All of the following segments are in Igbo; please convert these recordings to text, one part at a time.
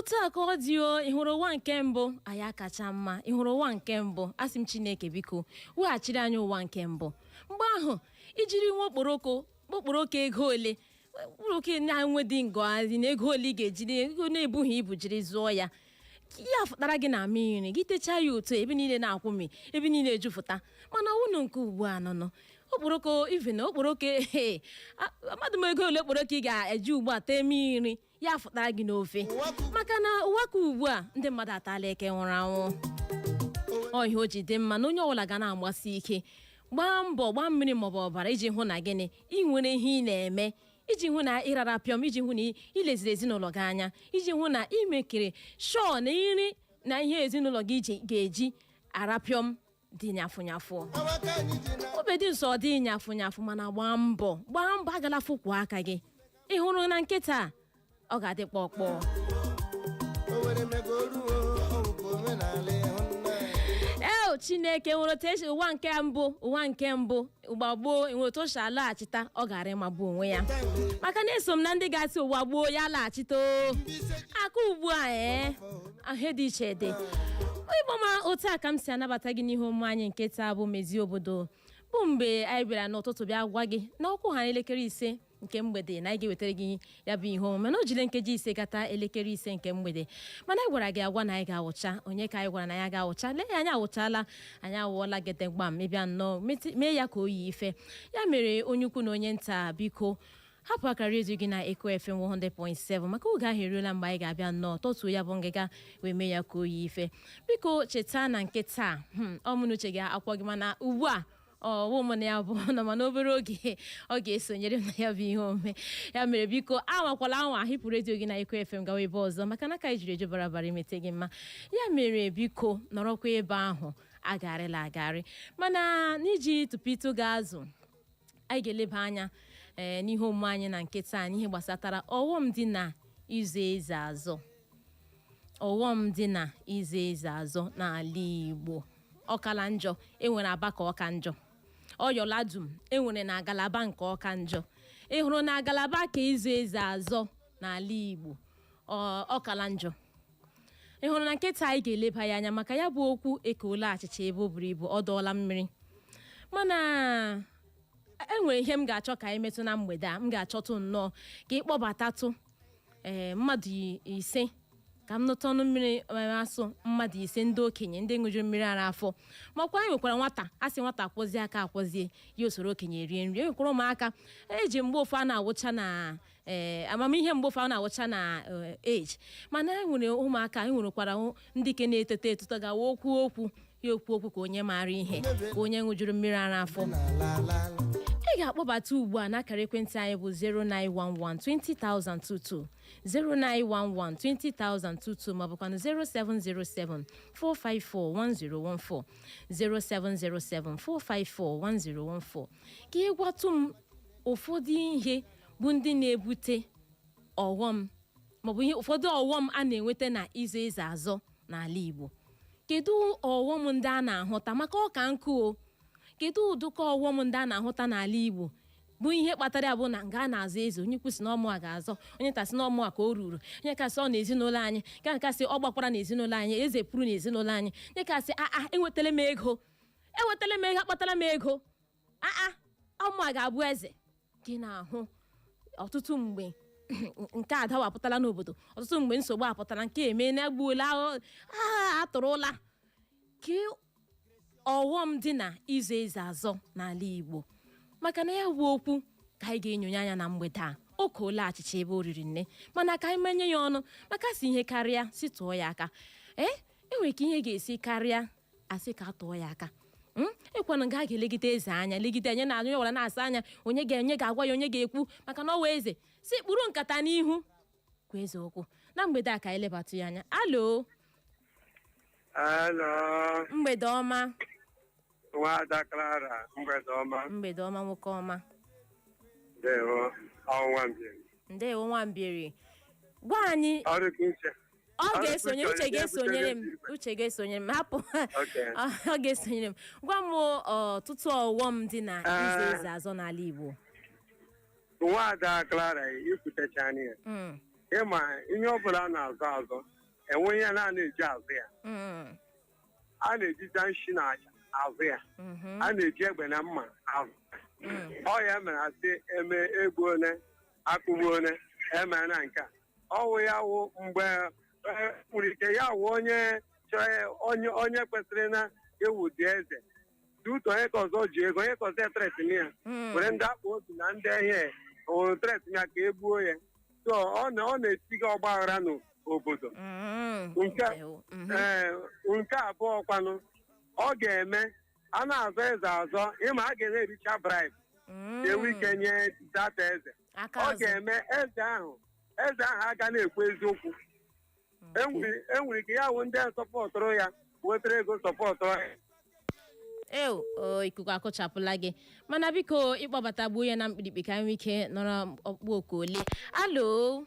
Otu a ka ọ dị o. Ị hụrụ ụwa nke mbụ anyị akacha mma. Ị hụrụ ụwa nke mbụ, asị m Chineke, biko weghachiri anyị ụwa nke mbụ. Mgbe ahụ ijiri nwa okporoko, okporoko ego ole, okporoko na-enwe dị ngọzi na ego ole ị ga-ejiri ego na-ebughị ibu jiri zụọ ya, ya fụtara gị na mmiri gị techaa ya otu ebe niile na-akwụmi, ebe niile ejupụta. Mana unu nke ugbu a nọnụ okporoko, even okporoko, ee, amadụ m ego ole okporoko ị ga-eji ugbu a tee mmiri ya fụtara gị n'ofe, maka na ụwa ka ugbu a ndị mmadụ atala eke nwụrụ anwụ. Ọ ihe o ji dị mma na onye ọbụla ga na-agbasi ike, gbaa mbọ, gbaa mmiri maọbụ ọbara iji hụ na gịnị, ị nwere ihe ị na-eme, iji hụ na ịrara pịọm, iji hụ na ileziri ezinụlọ gị anya, iji hụ na ị mekere sure na nri na ihe ezinụlọ gị ga-eji arapịọm dị nyafụ nyafụ. Obe dị nsọ ọ dị nyafụ nyafụ, mana gbaa mbọ, gbaa mbọ, agala fụkwụ aka gị. Ị hụrụ na nkịta ọ ga-adị kpọkpọ. Owere megoruo ọwụkwa omenala ịhụnna. Eo, Chineke, nwere otu esi ụwa nke mbụ, ụwa nke mbụ ụgba gboo, nwere otu o si alaghachita, ọ gara ịmagbu onwe ya, maka na eso m na ndị ga-asị ụwa gboo ya laghachita o. Aka ugbu a, ee, ahụ dị iche dị Igbo. Ma otu a ka m si anabata gị n'ihe omume anyị nke taa bụ Mezie Obodo, bụ mgbe anyị bịara n'ụtụtụ bịa gwa gị na ọkụ ha elekere 5 nke mgbede na anyị ga-ewetara gị ya bụ ihe omume na o jiri nkeji 5 gata elekere 5 nke mgbede. Mana anyị gwara gị agwa na anyị ga-awụcha onye ka anyị gwara na ya ga-awụcha. Lee ya, anyị awụchala, anyị awụọla gedegba m ịbịa nnọọ mee ya ka o yi ife. Ya mere, onye ukwu na onye nta, biko hapụ akara redio gị na Eko FM 100.7, maka oge ahụ eruola mgbe anyị ga-abịa nnọọ tọtuo ya bụ ngịga wee mee ya ka o yi ife. Biko cheta na nke taa, ọ mụ na Uche ga-akwọ gị, mana ugbu a ọwụ mụ na ya bụ nọ, mana obere oge ọ ga-esonyere m na ya bụ ihe omume. Ya mere, biko anwakwala anwa hịpụ redio gị na Eko FM gawa ebe ọzọ, maka na aka anyị jiri eju bara bara imete gị mma. Ya mere, biko nọrọkwa ebe ahụ, agarịla agarị. Mana n'iji tupu ịtụ gị azụ, anyị ga-eleba anya ee n'ihe omume anyị na nke taa n'ihe gbasatara ọghọm dị na ịzụ eze azọ, ọghọm dị na ịzụ eze azọ n'ala Igbo. Ọkala njọ enwere aba ka ọka njọ ọyọla dum enwere na ngalaba nke ọka njọ. Ị hụrụ na ngalaba ka ịzụ eze azọ n'ala Igbo ọkala njọ. Ị hụrụ na nkịta anyị ga-eleba ya anya, maka ya bụ okwu ekoola achịcha ebe o buru ibu, ọ dọọla mmiri. Mana enwere ihe m ga-achọ ka anyị metụ na mgbede a. M ga-achọtụ nnọọ ka ị kpọbatatụ ee mmadụ 5 ka m nụta ọnụ mmiri asụ mmadụ 5, ndị okenye, ndị ṅụjuru mmiri ara afọ. Makwa anyị nwekwara nwata a sị nwata akwọzie aka akwọzie ya osoro okenye rie nri. E nwekwara ụmụaka eji mgbe ofe a na-awụcha na ee amamihe, mgbe ofe a na-awụcha na age. Mana e nwere ụmụaka, e nwerekwara ndị ke na-etoto etoto gawa okwu okwu ya okwu okwu ka onye maara ihe, ka onye ṅụjuru mmiri ara afọ. Ị ga-akpọbata ugbu a n'akara ekwentị anyị bụ 0911 20022, 0911 20022, maọbụkwanụ 0707 454 1014, 0707 454 1014, ka ị gwatụ m ụfọdụ ihe bụ ndị na-ebute ọghọm, maọbụ ihe ụfọdụ ọghọm a na-enweta na ịzụ eze azọ n'ala Igbo. Kedu ọghọm ndị a na-ahụta maka ọka nkụ o? Kedu ụdịka ọghọm ndị a na-ahụta n'ala Igbo bụ ihe kpatara ya bụ na nga a na-azọ eze, onye kwụsị na ọmụ a ga-azọ, onye tasị na ọmụ a ka o ruru, onye kasị ọ n'ezinụlọ anyị, nke kasị ọ gbakwara n'ezinụlọ anyị, eze pụrụ n'ezinụlọ anyị, onye kasị aa enwetala m ego, enwetala m ego, akpatala m ego, aa ọmụ a ga-abụ eze. Gị na-ahụ ọtụtụ mgbe nke a dawapụtala n'obodo, ọtụtụ mgbe nsogbu apụtara, nke eme na egbuola, a atụrụla. Ke ọghọm dị na ịzụ eze azọ n'ala Igbo? Maka na ya bụ okwu ka anyị ga-enyonye anya na mgbede a. O koola achịcha ebe o riri nne, mana ka anyị menye ya ọnụ, maka si ihe karịa si tụọ ya aka. Ee, enwere ka ihe ga-esi karịa asị ka a tụọ ya aka. Ekwana nga a ga-elegide eze anya, legide anya na onye ọbụla na-asa anya, onye ga-enye ga-agwa ya, onye ga-ekwu maka na ọwa eze si kpuru nkata n'ihu kwa eze okwu. Na mgbede a ka anyị lebatụ ya anya. Alo? Hello, Mgbede ọma. Nwada Clara, mgbede ọma. Mgbede ọma, nwoke ọma. Ndewo, ọnwa mbiri. Ndewo, Nwambiri. Gwa anyị. Ọrụ ka Uche. Ọ Ọrụ ga-esonye. ka Uche ga-esonyere m. ga-ebutere Uche ga-esonyere m, hapụ. Okay. Ọ ga-esonyere m. Gwa m ọtụtụ ọghọm dị na ịzụ eze azọ n'ala Igbo. Nwada Clara, ikwutechana ya. Ịma ihe ọ bụla a na-azọ azọ. Enwe ihe na na-eji azụ ya. A na-ejija nshi na aja azụ ya. A na-eji egbe na mma azụ. Ọ ya mere asị eme egbuone, akụgbuone, eme na nke a. Ọwụ ya wụ mgbe nwere ike ya wụ onye chọrọ onye kwesịrị na ewu dị eze tutu onye ka ọzọ ji ego, onye ka ọzọ ethreaten ya, were ndị akpa obi na ndị ihe hụrụ threaten ya ka e gbuo ya. So ọ na-etiga ọgba aghara n'obodo. Ee, nke abụọ kwanụ, ọ ga-eme a na-azọ eze azọ, ịma a ga na-ericha bribe, enwe ike nye data eze. Aka Ọ azụ. ga-eme eze ahụ aga na-ekwu eziokwu. Enwere ike ya wụ ndị supportụrụ ya wetara ego supportụrụ ya. Ew, o ikuku akụchapụla gị, mana biko ịkpọbata gbuo ya na mkpirikpi ka anyị nwee ike nọrọ ọkpụ oku ole. Alo?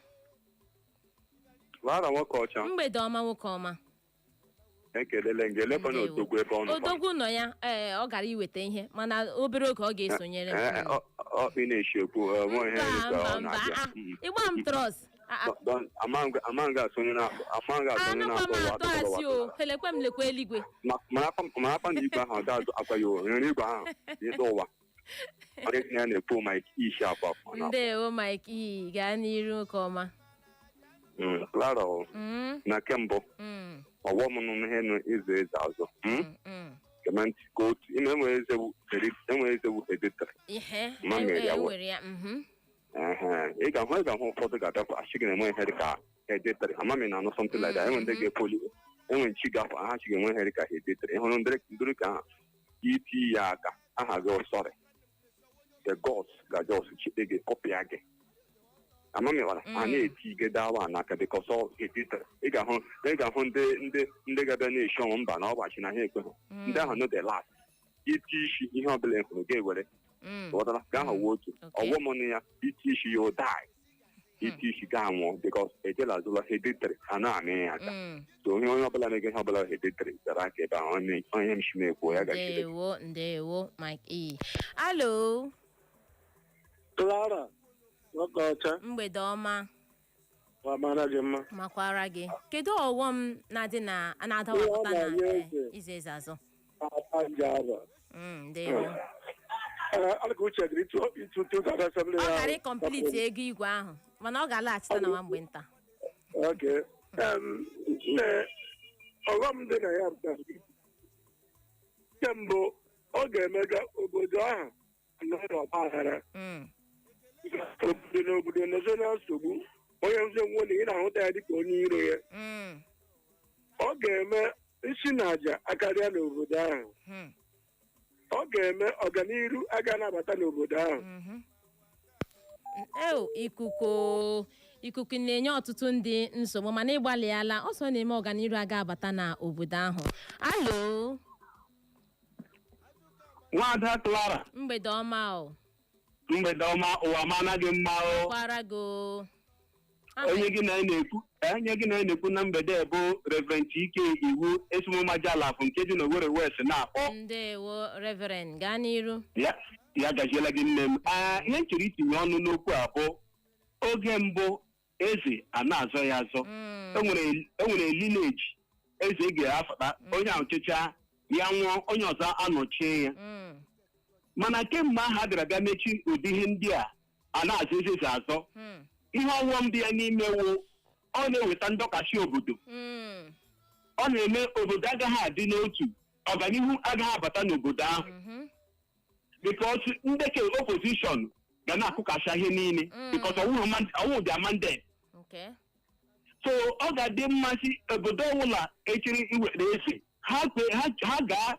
Lara nwoke ọcha. Mgbede ọma, nwoke ọma. Ekelele gị, elekwana. Ndewo. Odogwu ebe ọ nọ? Odogwu nọ ya. Ee, ọ gara iweta ihe, mana obere oge ọ ga-esonyere m. Ee, ọ ị na-eshi ekwu onwe ihe Mba, dị ka mba, ọ mba. na-abịa. Ah, ịgba m trọs. Ama nga asonye Anụkwa na-akpọ m ụwa atọ atụtụrụ asị ụwa. o elekwe m, lekwa eluigwe. Marakwa na igwe ahụ ọ ga-azụ akwa ya, o nyere igwe ahụ n'elu ụwa. Ọ dị ya na-ekwu ma isi akwa akwa na Ndewo, Mike E, gaa n'iru, nke ọma. Clara o, na kembụ, ọghọm nọ n'ihe nụ ịzụ eze azụ. Gee ntị ka otu ime enwere eze wu hereditary. Ihe Ma mere ya e wụ. nwere ya. Ehe, ị ga-ahụ ụfọdụ ga-abịakwa asị gị na enwe ihe dịka hereditary. Amami na anụ something like that. Enwe ndị ga-epoli, enwe nchi gafọ aha chi ga-enwe ihe dịka hereditary. Ị hụrụ ndịrị ka aha iti ya aka aha gị, sorry, the gods ga-just chite gị, kọpịa gị. Amami gwara a na-eti gị dawa n'aka because ọ hereditary. Ị ga-ahụ ndị ga-abịa na-eshi ọnwụ mba na ọgbachi na ha ekweghị. Ndị ahụ no the last iti isi ihe ọbụla ị hụrụ ga-ewere. Ghọtara? Gaa hụ otu ọghọm nụ ya, iti isi ya ụdai, iti isi ga anwụọ because ejela azụla hereditary a na-amị ya aka. So onye ọbụla na-ege ihe ọbụla hereditary zara aka ebe ahụ. Onye m shi m ekwuo ya gachiri. Ndewo, ndewo, Mike E. Alo? Clara, nwoke ọcha. Mgbede ọma. Mara gị mma. Makwara gị. Kedu ọghọm na-adị na na-adawapụta na Ihe ọ na-enye eze. ize eze azụ? Ata nje aba. Ndewo. Alaka uche gịrị ịtụ 2007. Ọ gara ịcomplete ego igwe ahụ, mana ọ ga-alaghachita na nwa mgbe nta. Okay. Nne, ọghọm dị na ya bụ nke mbụ, ọ ga-emega obodo ahụ nọ n'ọgba aghara. Obodo na obodo nọzo na nsogbu. Onye nze nwere ị na-ahụta ya dịka onye iro ya. Ọ ga-eme isi na àjà akarịa n'obodo ahụ. Ọ ga-eme ọganiru aga anabata n'obodo ahụ. Ew, ikuku na-enye ọtụtụ ndị nsogbu, mana ịgbalịala ọsọ na-eme ọganiru aga abata n'obodo ahụ. Alo? Nwaada Clara. Mgbede ọma o. Mgbede ọma, ụwa mana gị mma o. Kwara gị o. Onye gị na ya na-ekwu onye gị na ya na-ekwu na mgbede bụ Reverend Ike Iwu Esumomajalafụ nke dị n'Owerri West na-akpọ. Ndewo, Reverend, gaa n'iru. Ya ya gaziela gị, nne m. Aa, ihe m chọrọ itinye ọnụ n'okwu a bụ oge mbụ eze a na-azọ ya azọ. Enwere lineage eze ga-afụta, onye ahụ chịchaa ya nwụọ, onye ọzọ anọchie ya. Mana kemgbe ahụ a bịara bịa mechi ụdị ihe ndị a a na-azọ eze azọ, ihe ọghọm dị ya n'ime wụ ọ na-eweta ndọkasị obodo. Ọ na-eme obodo agaghị adị n'otu, ọganihu agaghị abata n'obodo ahụ, because ndeke opposition ga na-akụkasị ihe niile, because ọwụhụ their mandate. So ọ ga-adị mmasị obodo ọbụla echiri iwere eze ha ha gaa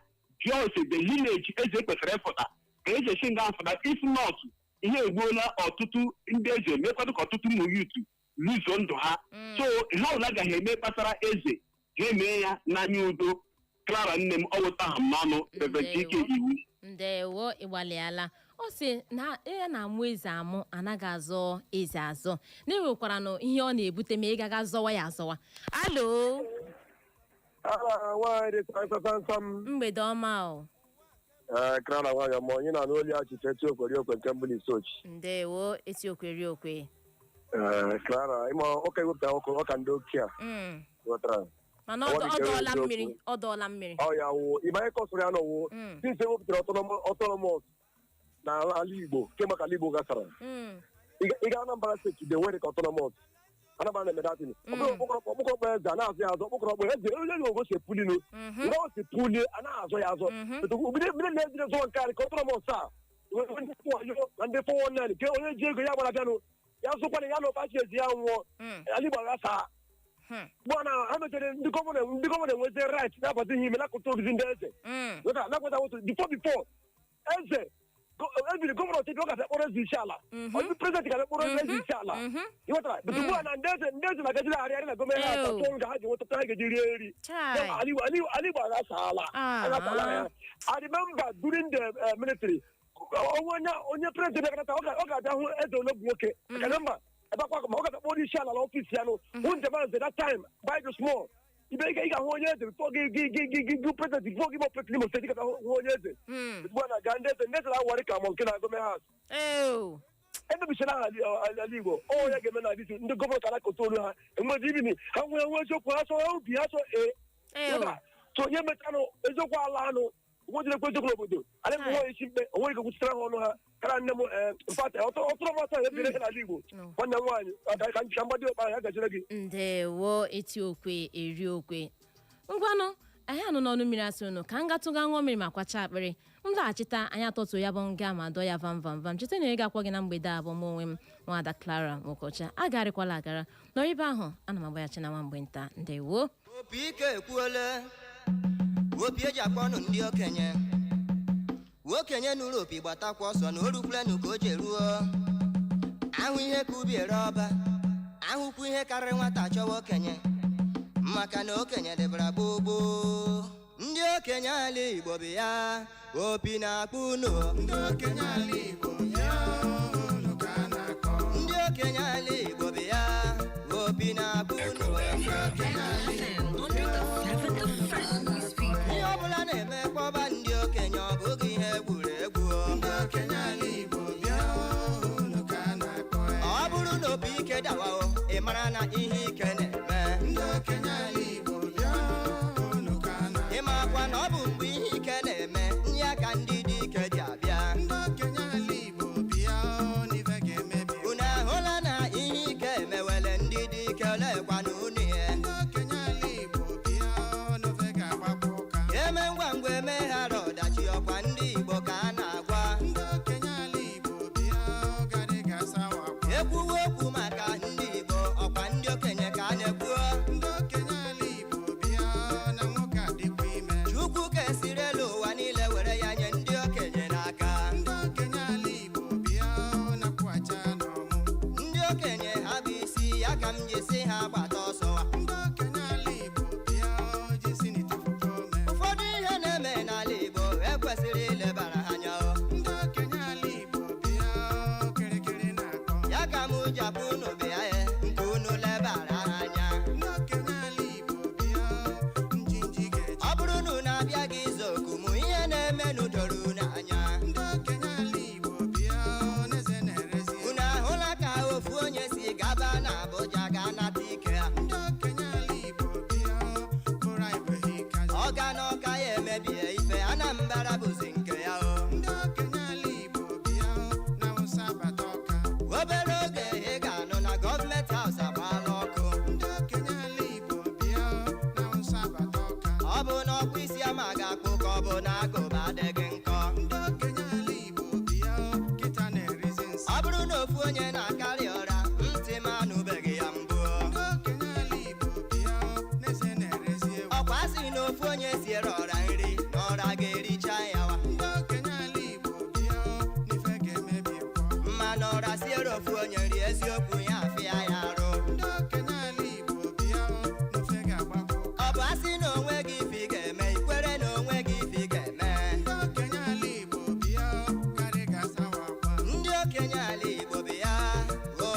jụọ ose the lineage eze kwesịrị ịfụta ka eze si nga afụta. If not, ihe egbuola ọtụtụ ndị eze, mekwado ka ọtụtụ ụmụ youth luzo ndụ ha. So ihe ọbụla agaghị eme kpatara eze ha emee ya n'anya udo. Clara nne m, ọ wụta ha m n'ọnụ, Reverend Ike Iwu. Ndewo, ịgbalịala. Ọ sị na ya na-amụ eze amụ, anaghị azọ eze azọ, na enwekwaranụ ihe ọ na-ebute ma ị gaga zọwa ya azọwa. Alo? Ala nwaanyị dị samsamsam. Mgbede ọma o. Ee, Clara nwaanyị, ma onye na-anụ olu achịcha eti okweri okwe nke mbụ n'isi ochi. Ndewo, eti okweri okwe. Ee, Clara, ịma ọka ewepụta ọkụ ọka ndị oke a ghọtara. Mana Ọ ọ dị ọ ka dọọla eziokwu. mmiri, ọ dọọla mmiri. Ọ ya wụ ịma ihe kọsụrụ ya n'ọwụ since ewepụtara autonomous na ala Igbo, kemgbe ka ala Igbo gasara. Ị ga Anambra Steeti, de nwere ka autonomous Anambra na-eme datin. Ọkpụkọrọkpọ eze a na-azụ ya azụ, ọkpụkọrọkpọ eze onye eze ogo si epulinu nga o si pulie, a na-azụ ya azụ. Etu na-ejide zụọ nke a ka autonomous a nwere ndị wayo na ndị 419 nke onye ji ego ya gbara bịanụ ya zụkwana ya na ọbachi ezi ya nwụọ. Ala Igbo agasa. Gbaa na ha mechere ndị gọvanọ enwezi right na-abata ihe ime na-akụta obizi ndị eze. Nakwata wotu before eze ebiri gọvanọ chebi, ọ ga-abịa kpọrọ eze isi ala. Onye president ga-abịa kpọrọ eze isi ala. Ịghọtara? But ugbu a na ndị eze na-agajiri arịarị na gọọmenti ha atọ nga ha ji nwetata ha ga-eji rie nri. Chai. Ala Igbo aghasaala. Aghasaala ya. I remember during the military, onye president bịakọta, ọ ga-abịa hụ eze ologbu nwoke. I can remember ebe akwa ma ọ ga-abịa kpọrọ isi ala n'ọfịs ya nụ hụ njem eze. That time by the small ibe ị ga-ahụ onye eze before gị president, before gị bụ president Imo Steeti, ị ga-ahụ onye eze. Ugbu a na-aga ndị eze na-awari ka mọ nke na gọọmenti house. Emebichara aha ala Igbo. Ọ ya ga-eme na adịzi ndị gọvanọ ka na-akọta olu ha enwezi ibini ha nwee nwe eziokwu ha chọọ obi ha chọọ ee. So onye mechanụ eziokwu ala anụ onwejire ekwe eziokwu n'obodo anyị bụ nwaanyị isi mkpe onweghị ka kwuchitere ha ọnụ ha kara nne m. Ee, mfat ọtụrụ m ọtọ ebire ihe n'ala Igbo. No. Nwanne m nwaanyị, ka mgbadi ọkpara ya gajere gị. Ndewo, eti okwe eri okwe. Ngwanụ, anyị anụ n'ọnụ mmiri asị unu ka m gatụga ṅụọ mmiri ma kwacha akpịrị. M laghachita, anyị atọtuo ya bụ nga ma dọ ya vam vam vam. Cheta na ị ga-akwa gị na mgbede a bụ mụ onwe m, Nwada Clara Nwokocha. Agarịkwala agara nọrọ ebe ahụ, ana m agbaghachi na nwa mgbe nta. Ndewo. Opi ike ekwuole, opi eji akpọ ọnụ ndị okenye. Okenye nụrụ opi gbatakwa ọsọ na o rukwulenụ ka o ji eruo ahụ ihe ka ubi ere ọba ahụkwu ihe karịrị nwata chọwa okenye, maka na okenye dịbara gboo gboo. Ndị okenye ala Igbo bụ ya opi na-akpụ unu. Ndị okenye ala Igbo bịa, unu ka a na-akọ. Ndị okenye ala Igbo bụ ya opi na-akpụ unu. Under the seven, the fresh news people. Ihe ọbụla na-eme kpọba ndị okenye, ọ bụghị ihe egwuregwu. Ndị okenye ala Igbo bịa, unu ka a na-akọ. Ọ bụrụ na opi ike dawa o, ị mara na ihe ike na-eme. Ndị okenye ala Igbo bịa, unu ka a na Ị makwa na ọ bụ mgbe ihe ike na-eme ya ka ndị dị ike ji abịa. Ndị okenye ala Igbo bịa, n'ife ga-emebi. Unu ahụla na ihe ike emewele ndị dị ike olekwana unu ya. Ndị okenye ala Igbo bịa, n'ofe ga-agbakwa ụka. Eme ngwa ngwa emeghara ọdachi, ọkwa ndị Igbo ka a na-agwa. Ndị okenye ala Igbo bịa, garị ga-asawakwa. Ekwuwe okwu maka ndị Igbo, ọkwa ndị okenye ka a na-ekwuo. Ndị okenye ala Igbo bịa, na nwoke adịkwa ime. Chukwu kesịrị elu ụwa niile were ya nye ndị okenye n'aka. Ndị okenye ala Igbo bịa, na-akwụghachi n'ọmụ. Ndị okenye ha bụ isi ya ka m ji si ha gbata ọsọ. Ndị okenye ala Igbo bịa, jisi n'itefufe ome. Ụfọdụ ihe na-eme n'ala Igbo ekwesịrị ilebara ha anya o. Ndị okenye ala Igbo bịa, kịrịkịrị na-akọ. Ya ka m ji akpọ unu bịa ya nke unu lebara ha anya. Ndị okenye ala Igbo bịa, njinji ga-eji. Ọ bụrụ na unu abịaghị izu oku m, ihe na-emenụ doro unu anya. Ndị okenye ala Igbo bịa, n'eze na-erezi. Unu ahụla ka ofu onye si gaba na Abuja ga nata ike ha. Ndị okenye ala Igbo bịa, bụrụ igwe ha ịkazi. Ọ ga na ọka ya emebie ife Anambra bụzi nke ya o. Ndị okenye ala Igbo bịa, na Awụsa bata ọka. Obere oge ị ga-anụ na Government House agbaala ọkụ. Ndị okenye ala Igbo bịa, na Awụsa bata ọka. Ọ bụ na ọkpụ isi ama ga-akpụ ka ọ bụ na agụba adịghị nkọ. Ndị okenye ala Igbo bịa, kịta na-erizi nsị. Ọ bụrụ na ofu onye na-akarị ụra, ntị m anụbeghị ya mbụ. Ndị okenye ala Igbo bịa, n'eze na-erezi ewu. Ọkwa sị na ofu onye siere ọra nri na ọra ga-ericha ya wa. Ndị okenye ala Igbo bịa, n'ife ga-emebi kwọ. Mmanụ ọra siere ofu onye nri, eziokwu ya afịa ya arụ. Ndị okenye ala Igbo bịa, n'ofe ga-agbakwa ụka. Ọ bụ asị na onwe gị ife ị ga-eme, ikwere na onwe gị ife ị ga-eme. Ndị okenye ala Igbo bịa, garị ga-asawa akwa. Ndị okenye ala Igbo bịa,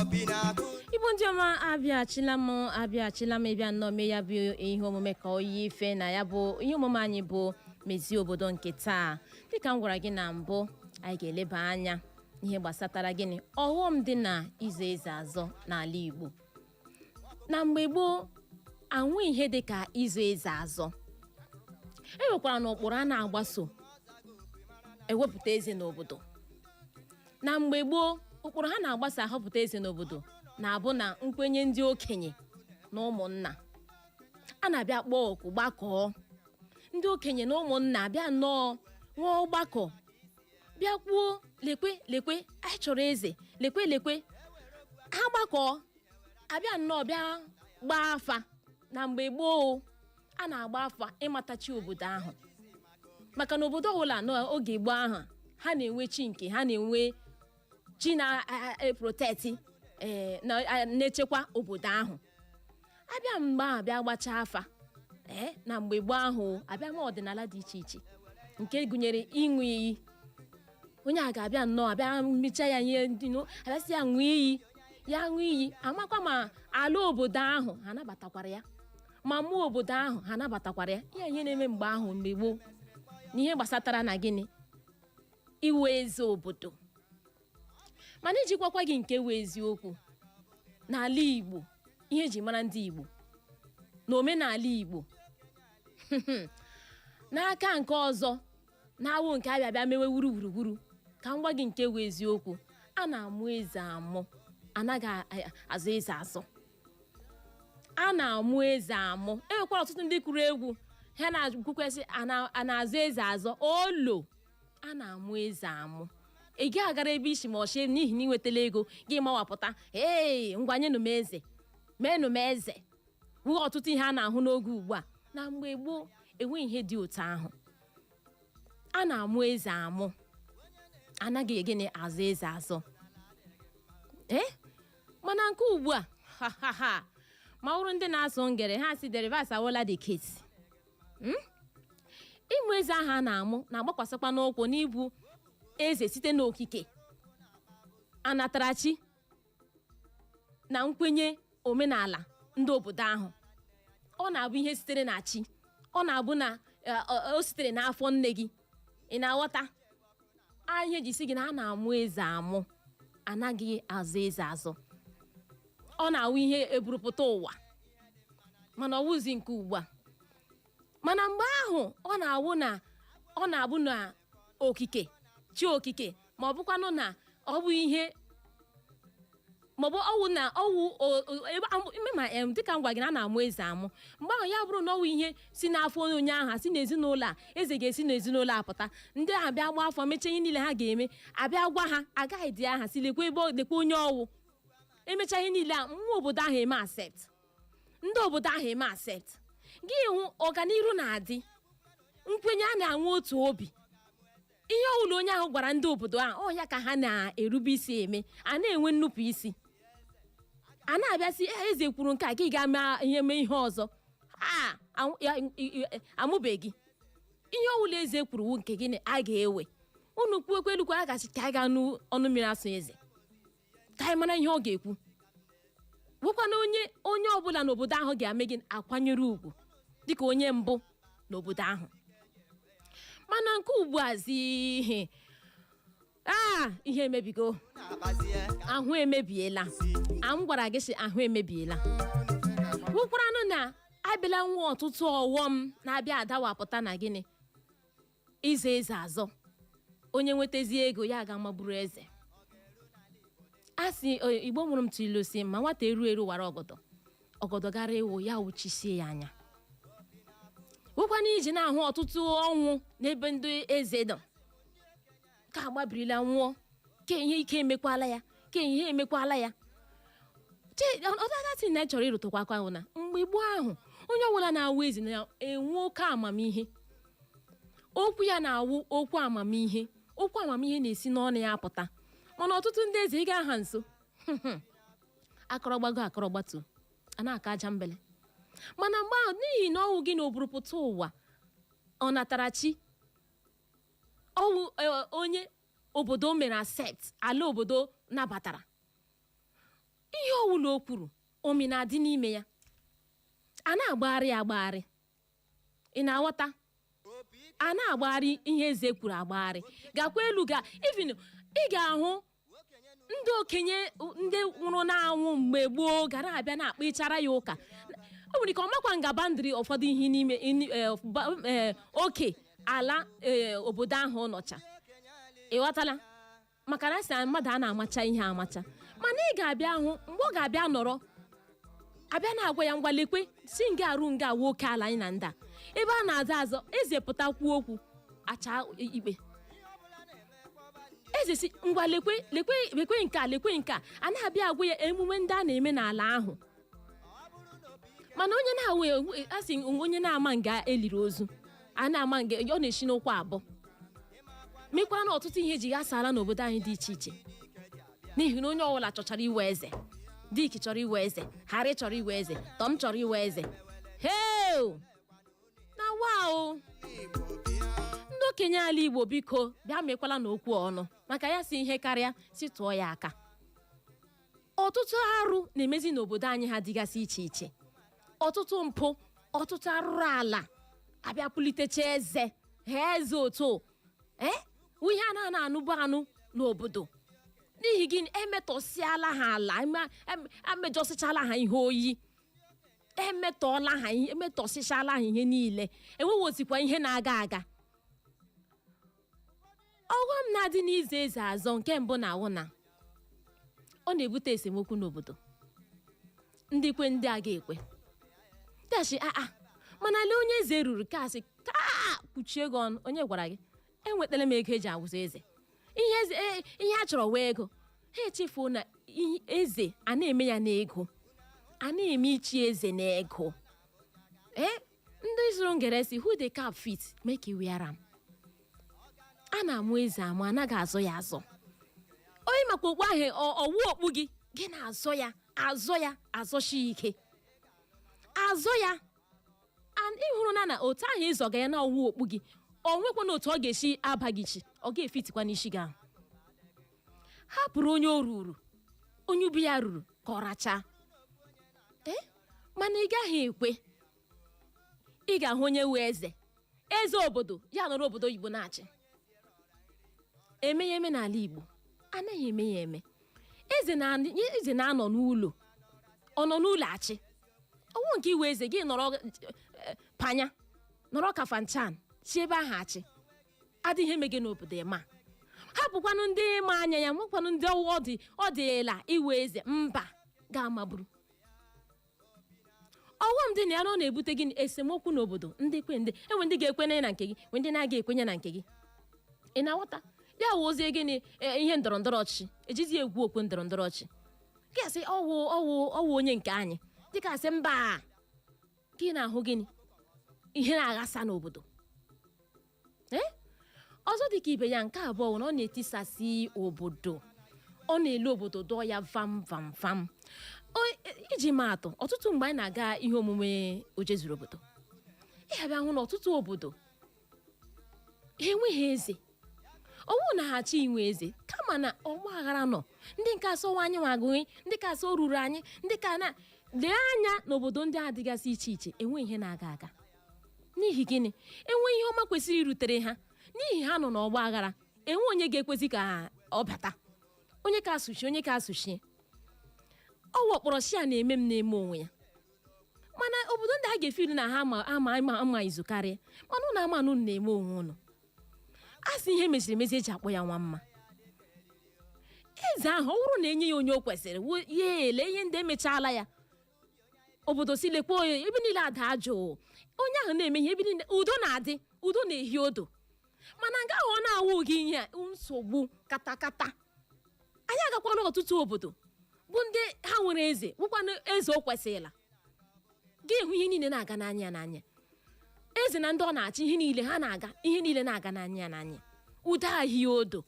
opi na-akụ. Igbo ndị ọma, abịachila m, abịachila m ịbịa nnọọ mee ya bụ ihe omume ka ọ yie ife na ya bụ ihe omume anyị bụ mezie obodo nke taa. Dịka m gwara gị na mbụ, anyị ga-eleba anya Ihe gbasatara gịnị? Ọghọm dị na ịzọ eze azọ n'ala Igbo. Na mgbe gboo, anwụ ihe dị ka ịzọ eze azọ, e nwekwara na ụkpụrụ a na-agbaso ewepụta eze n'obodo. Na mgbe gboo, ụkpụrụ ha na-agbaso ahọpụta eze n'obodo na-abụ na nkwenye ndị okenye na ụmụnna. A na-abịa kpọọ oku, gbakọọ ndị okenye na ụmụnna, abịa nnọọ nwee ọgbakọ, bịa kwuo, "Lekwe, lekwe, anyị chọrọ eze, lekwe, lekwe." Ha gbakọọ, abịa nnọọ bịa gbaa afa. Na mgbe gboo, a na-agba afa ịmatachi obodo ahụ, maka na obodo ọbụla n'oge gboo ahụ, ha na-enwe chi nke ha, na-enwe chi na-eprotect, na-echekwa obodo ahụ. Abịa mgbe ahụ, abịa gbachaa afa na mgbe gboo ahụ, abịa ma ọdịnala dị iche iche nke gụnyere ịṅụ iyi. Onye a ga-abịa nnọọ, abịa mechaa ya ihe ndị abịasị ya ṅụọ iyi, ya ṅụọ iyi, amakwa ma ala obodo ahụ ha nabatakwara ya, ma mmụọ obodo ahụ ha nabatakwara ya. Ihe ihe na-eme mgbe ahụ, mgbe gboo, n'ihe gbasatara na gịnị? Iwe eze obodo. Mana ijikwakwa gị nke wee eziokwu, n'ala Igbo, ihe eji mara ndị Igbo na omenala Igbo, n'aka nke ọzọ, na-awụ nke abịa bịa mewe wuru wuruwuru. Ka m gwa gị nke wee eziokwu, a na-amụ eze amụ, anaghị azụ eze azụ. A na-amụ eze amụ. E nwekwara ọtụtụ ndị kụrụ egwu, ha na-akwukwesị a na-azụ eze azọ olo. A na-amụ eze amụ. Ị gaghị agara ebe isi ma ọchie n'ihi na ị nwetala ego gị mawapụta, "Ee, ngwa, nyenụ m eze, meenụ m eze." Wuo ọtụtụ ihe a na-ahụ n'oge ugbu a. Na mgbe gboo, enweghị ihe dị otu ahụ. A na-amụ eze amụ, anaghị gịnị azụ eze azụ. Mana nke ugbu a, ha ha ha, ma ọ bụrụ ndị na-asụ ngere, ha si the reverse awụla the case. Ịmụ eze ahụ a na-amụ na-agbakwasịkwa n'ụkwụ n'ịbụ eze site n'okike, anatarachi na nkwenye omenala ndị obodo ahụ. Ọ na-abụ ihe sitere na chi, ọ na-abụ na o sitere n'afọ nne gị. Ị na-aghọta a? Ihe ji si gị na a na-amụ eze amụ, anaghị azụ eze azụ. Ọ na-awụ ihe eburupụta ụwa, mana ọ wụzi nke ugbu a. Mana mgbe ahụ, ọ na-awụ na ọ na-abụ na okike chi, okike, ma ọ bụkwanụ na ọ bụ ihe, maọbụ ọwụ na ọwụ ebe ime ma dịka m gwa gị na a na-amụ eze amụ mgbe ahụ, ya bụrụ na ọwụ ihe si n'afọ onye ahụ, si n'ezinụlọ a, eze ga-esi n'ezinụlọ a pụta. Ndị ahụ bịa gbaa afọ, mechaa ihe niile ha ga-eme, abịa gwa ha, agaghị dị aha si lekwa ebe lekwa onye ọwụ. Emechaa ihe niile a, mmụọ obodo ahụ eme accept, ndị obodo ahụ eme accept. Gị hụ ọganiru na-adị, nkwenye a na-anwe, otu obi. Ihe ọbụla onye ahụ gwara ndị obodo ahụ, ọ ya ka ha na-erube isi eme. A na-enwe nnupụ isi, a na-abịasị, "Eh, eze kwuru nke a, ka ị ga mee ihe, mee ihe ọzọ." A amụbeghị ihe ọbụla eze kwuru wu nke gịnị a ga-ewe. Unu kwuo ekwe elukwa, a gasị ka anyị ga nụ ọnụ mmiri asụ eze, ka anyị mara ihe ọ ga-ekwu. Nwekwana onye ọbụla n'obodo ahụ ga-eme gị akwanyere ugwu dịka onye mbụ n'obodo ahụ. Mana nke ugbu a zi ihe a, ihe emebigo. Na-akpazie. Ahụ emebiela. A m gwara gị sị ahụ emebiela. Hụkwaranụ na abịala nwa ọtụtụ ọghọm na-abịa adawapụta na gịnị? Ịzọ eze azọ. Onye nwetazie ego ya ga magburu eze. A sị Igbo mụrụ m tụ ilu si ma nwata eru eru wara ọgọdọ, ọgọdọ gara ịwụ ya, wụchisie ya anya. Hụkwana iji na-ahụ ọtụtụ ọnwụ n'ebe ndị eze nọ, ka agbabirila nwụọ, ke ihe ike emekwala ya, ke ihe emekwala ya. Ọdadatin na chọrọ ịrụtụkwa aka ahụ na mgbe gboo ahụ, onye ọbụla na-awụ eze na-enwe oke amamihe. Okwu ya na-awụ okwu amamihe, okwu amamihe na-esi n'ọnụ ya apụta. Mana ọtụtụ ndị eze, ị ga ha nso, akọrọgbago akọrọgbatu, a na-aka aja mbele. Mana mgbe ahụ, n'ihi na ọwụ gị na oburupụta ụwa, ọ natara chi, ọwụ onye obodo mere accept, ala obodo nabatara, ihe ọwụla o kwuru, omi na-adị n'ime ya, a na-agbagharị ya agbagharị. Ị na-aghọta? A na-agbagharị ihe eze kwuru agbagharị, gakwa elu ga even ị ga-ahụ. Ndị okenye, ndị nwụrụ na-anwụ mgbe gboo, gara abịa na-akpịchara ya ụka. O nwere ike ọ makwa nga boundary ụfọdụ ihe n'ime oke ala obodo ahụ nọcha. Ị ghọtala? Maka na sị mmadụ a na-amacha ihe amacha, mana ị ga-abịa hụ mgbe ọ ga-abịa nọrọ, abịa na-agwa ya, ngwa, lekwe si nga arụ nga awa oke ala anyị na ndị a ebe a na-azọ azọ. Eze pụta kwuo okwu, acha ikpe. Eze si, ngwa, lekwe, lekwe, lekwe nke a, lekwe nke a. A na-abịa agwa ya emume ndị a na-eme n'ala ahụ. Mana onye na-awụ, asị onye na-ama nga eliri ozu, a na-ama nga ọ na-esi n'ụkwụ abụọ, mekwara na ọtụtụ ihe ji ghasara n'obodo anyị dị iche iche, n'ihi na onye ọbụla chọchara iwe eze. Dick chọrọ iwe eze, Harry chọrọ iwe eze, Tom chọrọ iwe eze. Heo na wow! Ndị okenye ala Igbo, biko, bịa mekwala n'okwu ọnụ maka ya. Si ihe karịa si tụọ ya aka. Ọtụtụ arụ na-emezi n'obodo anyị ha dịgasị iche iche, ọtụtụ mpụ, ọtụtụ arụrụ ala. Abịa pụlitecha eze ha, eze otu ee, ihe a na-ana anụbụ anụ n'obodo. N'ihi gịnị? Emetọsịala ha ala, emejọsịchala ha ihe oyi, emetọọla ha ihe, emetọsịchala ha ihe niile. Enwewozikwa ihe na-aga aga. Ọghọm na-adị n'ize eze azọ, nke mbụ na awụ na ọ na-ebute esemokwu n'obodo. Ndị kwe, ndị a ga-ekwe dashi aa, mana lee onye eze ruru kasị ka kpuchie gị ọnụ. Onye gwara gị enwetala m ego eji awụsa eze? Ihe eze, ihe a chọrọ wee ego. Ha echefuo na eze a na-eme ya n'ego, a na-eme ichi eze n'ego. Ee, ndị zụrụ ngere si, "Who the cap fit, make you wear am." A na-amụ eze amụ, anaghị azọ ya azọ. Onye maka okpu ahụ, ọwụ okpu gị, gị na-azọ ya azọ, ya azọchi ike azọ ya. And ịhụrụ na otu ahụ ịzọga ya na ọwụ okpu gị, ọ nwekwa na otu ọ ga-esi aba gị chi, ọ ga-efitikwa n'isi gị ahụ. Hapụrụ onye o ruru, onye ubi ya ruru, ka ọ rachaa. Ee, mana ị gaghị ekwe. Ị ga-ahụ onye wee eze, eze obodo ya nọrọ obodo oyibo na-achị. Eme ya eme n'ala Igbo? Anaghị eme ya eme. Eze na eze na-anọ n'ụlọ, ọ nọ n'ụlọ achị. Ọnwụ nke iwe eze gị nọrọ panya, nọrọ Kafanchan si ebe ahụ achị, adịghị eme gị n'obodo. Ma hapụkwanụ ndị ma anya ya, nwekwanụ ndị ọ dị, ọ dịla iwe eze mba ga-amagburu. Ọghọm dị na ya na ọ na-ebute gịnị? Esemokwu n'obodo. Ndị kwe, ndị enwe, ndị ga-ekwenye na nke gị, nwe ndị na-aga ekwenye na nke gị. Ị na-aghọta? Ya wụ ozie gịnị? Ihe ndọrọ ndọrọ ọchịchị ejizi egwu okwu ndọrọ ndọrọ ọchịchị. Gị asị ọwụ ọwụ ọwụ onye nke anyị, dịka asị mba. Gị na-ahụ gịnị? Ihe na-aghasa n'obodo. Ee, ọzọ dịka ibe ya, nke abụọ wụ na ọ na-etisasị obodo, ọ na-ele obodo dọọ ya vam vam vam. Iji maa atụ, ọtụtụ mgbe anyị na-aga ihe omume oje zuru obodo, ị ga-abịa hụ na ọtụtụ obodo ha enweghị eze. Ọwụ na ha achọ inwe eze, kama na ọgba aghara nọ. Ndị nke asọwa anyị nwagụghị, ndị ka asọ ruru anyị, ndị ka na lee anya n'obodo ndị a dịgasị iche iche, enwe ihe na-aga aga. N'ihi gịnị? Enwe ihe ọma kwesịrị irutere ha, n'ihi ha nọ n'ọgba aghara, enwe onye ga-ekwezi ka ọ bata. Onye ka asụchi, onye ka asụchie, ọ wakpọrọ shi a na-eme m na-eme onwe ya. Mana obodo ndị a ga-efiri na ha ama ama ama ama izu karịa, mana ụnụ ama na unu na-eme onwe unu. A sị ihe meziri emezi eji akpọ ya nwa mma. Eze ahụ, ọ bụrụ na enye ya onye o kwesịrị, ya ele ihe ndị emechaala ya, obodo si lekwa onye, ebe niile ada jụụ. Onye ahụ na-eme ihe, ebe niile udo na-adị, udo na-ehi odo. Mana nke ahụ ọ na-awụ gị ihe a, nsogbu katakata. Anyị agakwala ọtụtụ obodo bụ ndị ha nwere eze, bụkwanụ eze o kwesịrịla, gị hụ ihe niile na-aga n'anya n'anya eze na ndị ọ na-achị. Ihe niile ha na-aga, ihe niile na-aga n'anya n'anya, udo ahịa odo.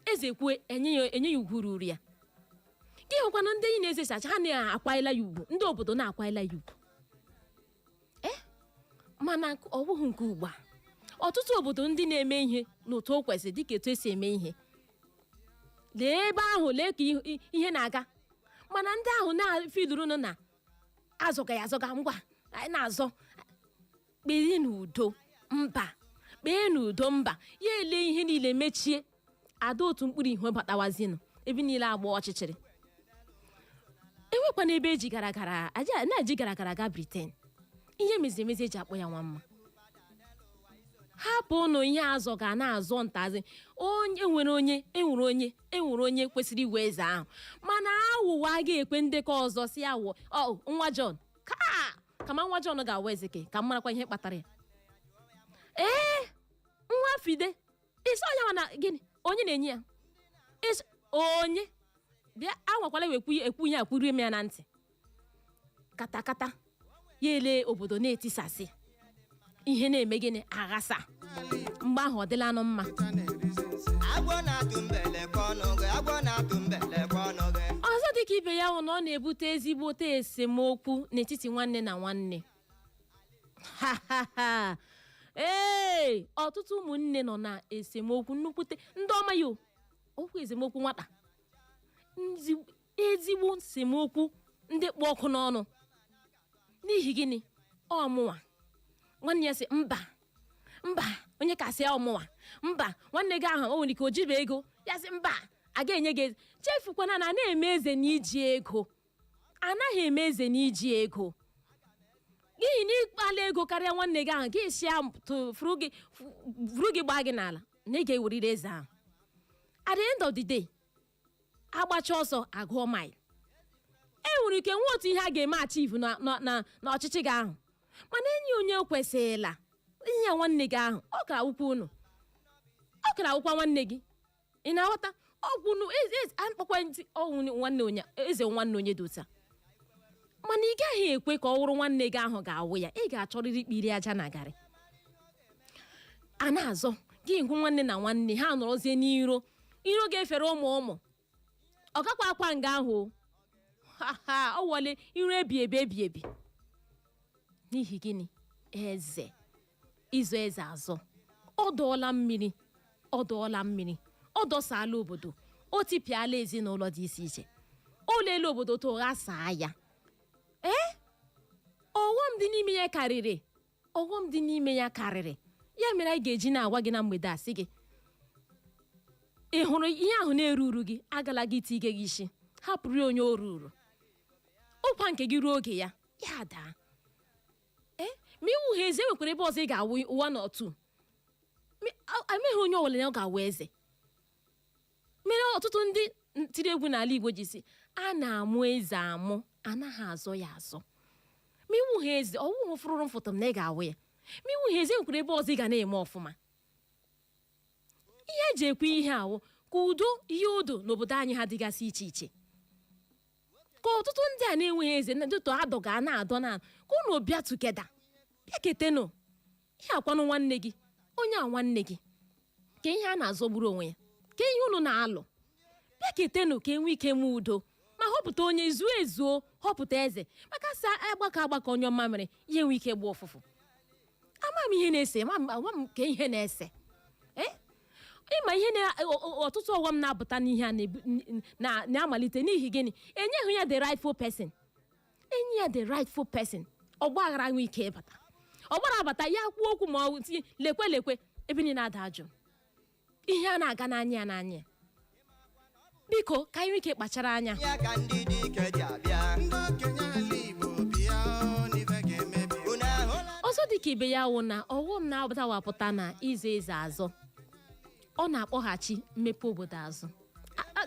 Eze kwue, enye ya ugwu ruru ya. Gị hụkwanụ ndị enyi na-eze sacha, ha na-akwanyela ya ugwu, ndị obodo na-akwanyela ya ugwu. Ee, mana ọ bụghị nke ugbu a. Ọtụtụ obodo ndị na-eme ihe n'otu o kwesịrị, dịka etu esi eme ihe, lee ebe ahụ, lee ka ihe na-aga. Mana ndị ahụ na-afiluru na azọga ya azọga, ngwa, anyị na-azọ, kpee n'udo mba, kpee n'udo mba, ya ele ihe niile mechie. Ada otu mkpụrụ ihe batawazinụ. Ebe niile agba ọchịchịrị. Enwekwana ebe eji gara gara aja na-eji gara gara aga Britain. Ihe mezi emezi eji akpọ ya nwa mma. Hapụ ụnụ ihe azọ ga na-azọ ntazi. Onye nwere, onye enwere, onye enwere, onye kwesịrị iwe eze ahụ, mana awụwa a ga-ekwe ndekọ ọzọ si awụ ọ nwa John ka kama nwa John ga-awụ eze ka m marakwa ihe kpatara ya. Ee, nwa Fide isi onye mana gịnị onye na-enye ya isi onye bịa anwakwala wekwu ekwu ihe akwurie m ya na ntị katakata ya ele obodo na-etisasị ihe na-eme gịnị aghasa. Mgbe ahụ ọ dịla anụ mma. Agwọ na-atụ mbelekwa ọnụ gị, agwọ na-atụ mbelekwa ọnụ gị. Ọzọ dịka ibe ya wụ na ọ na-ebute ezigbote esemokwu n'etiti nwanne na nwanne. Ha ha ha! Ee, ọtụtụ ụmụnne nọ na esemokwu nnukwute ndị ọma ya o. Okwu esemokwu nwata, ezigbo esemokwu ndị kpụ ọkụ n'ọnụ. N'ihi gịnị? Ọmụnwa nwanne ya sị mba, mba, onye kasị ya ọmụnwa mba. Nwanne gị ahụ o nwere ike o jibe ego ya sị mba, a ga-enye gị eze. Chefukwana na a na-eme eze n'iji ego, anaghị eme eze n'iji ego, n'ihi na ịkpala ego karịa nwanne gị ahụ, gị si ya furu gị furu gị gbaa gị n'ala na ị ga-eweriri eze ahụ. At the end of the day, agbacha ọsọ agụọ mile. E nwere ike nwee otu ihe a ga-eme achieve na ọchịchị gị ahụ, mana enyi onye kwesịrịla ihe ya nwanne gị ahụ, ọ ka awụkwa unu, ọ kara awụkwa nwanne gị. Ị na-aghọta? Ọgwụ nu akpọkwa ntị ọwụ nwanne onye eze, nwanne onye dị otu a, mana ị gaghị ekwe ka ọ wụrụ nwanne gị ahụ ga-awụ ya. Ị ga-achọrịrị ikpiri aja na garị a na-azọ gị hụ nwanne na nwanne ha nọrọzie n'iro. Iro ga-efere ụmụ ụmụ, ọ gakwa akwa nga ahụ o. Ha ha, ọ wọle iro ebi ebi ebi ebi. N'ihi gịnị? Eze ịzọ eze azọ, ọ dọọla mmiri, ọ dọọla mmiri, ọ dọsala obodo, o tipịala ezinụlọ dị iche iche, o leela obodo to ghasaa ya. Ee, ọghọm dị n'ime ya karịrị, ọghọm dị n'ime ya karịrị. Ya mere anyị ga-eji na-agwa gị na mgbede a sị gị, ị hụrụ ihe ahụ na-eru uru gị, agala gị tige gị isi, hapụrụ ya onye o ruru. Ụkwa nke gị ruo oge ya, ya daa. Ee, ma iwu ha eze, enwekwara ebe ọzọ ị ga-awụ one or two. Emeghị onye ọbụla ya ọ ga-awụ eze. Mere ọtụtụ ndị tiri egwu n'ala Igbo ji si a na-amụ eze amụ, anaghị azọ ya azọ. Ma iwu ha eze, ọwụhụ fụrụrụ mfụtụ m na ị ga-awụ ya. Ma iwu ha eze, nwekwara ebe ọzọ ị ga na-eme ọfụma. Ihe eji ekwu ihe awụ ka udo ihe udo n'obodo anyị ha dịgasị iche iche, ka ọtụtụ ndị a na-enweghị eze dịtụ adọ ga na-adọ na ka unu bịa together, bịa ketenụ ihe akwanụ nwanne gị, onye a nwanne gị, ka ihe a na-azọgburu onwe ya, ka ihe unu na-alụ, bịa ketenụ ka enwe ike nwee udo, ma họpụta onye zuo ezuo, họpụta eze, maka sa agbakọ agbakọ onye ọma mere ihe nwee ike gba ụfụfụ. Ama m ihe na-ese, ama m ka ihe na-ese. Ee, ịma ihe na ọtụtụ ọghọm na-apụta n'ihe a na-amalite n'ihi gịnị? Enyeghị ya the rightful person. Enyi ya the rightful person, ọgba aghara nwee ike ịbata. Ọgbara abata ya kwuo okwu ma ọ tinye lekwe lekwe, ebe niile na-ada ajụ ihe a na-aga n'anya ya n'anya ya. Biko, ka anyị nwee ike kpachara anya. Ya ka ndị dike ji abịa. Ndị okenye ala Igbo bịa o, n'ife ga-emebi. Unu ahụla? Ọzọ dịka ibe ya wụ na ọghọm na-adawapụta na ịzọ eze azọ, ọ na-akpọghachi mmepe obodo azụ.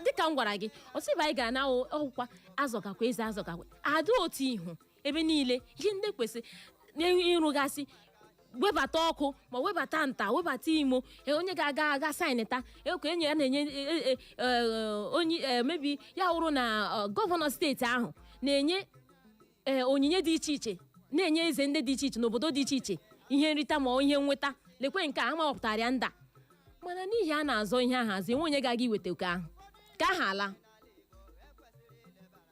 Dịka m gwara gị, ọtụ ebe anyị gara na ọgwụkwa azọgakwa eze, azọgakwa ada otu ihu ebe niile, ihe ndị kwesịrị ịrụgasị, webata ọkụ ma webata nta, webata imo onye ga-aga aga saịnịta ka enye ya na-enye onye mebi ya wụrụ na gọvanọ steeti ahụ na-enye onyinye dị iche iche, na-enye eze ndị dị iche iche n'obodo dị iche iche ihe nrita ma ọ ihe nweta. Lekwe nke a amawapụtara ya nda, mana n'ihi a na-azọ ihe ahụ azụ, enwe onye ga-aga iweta oke ahụ ka aha ala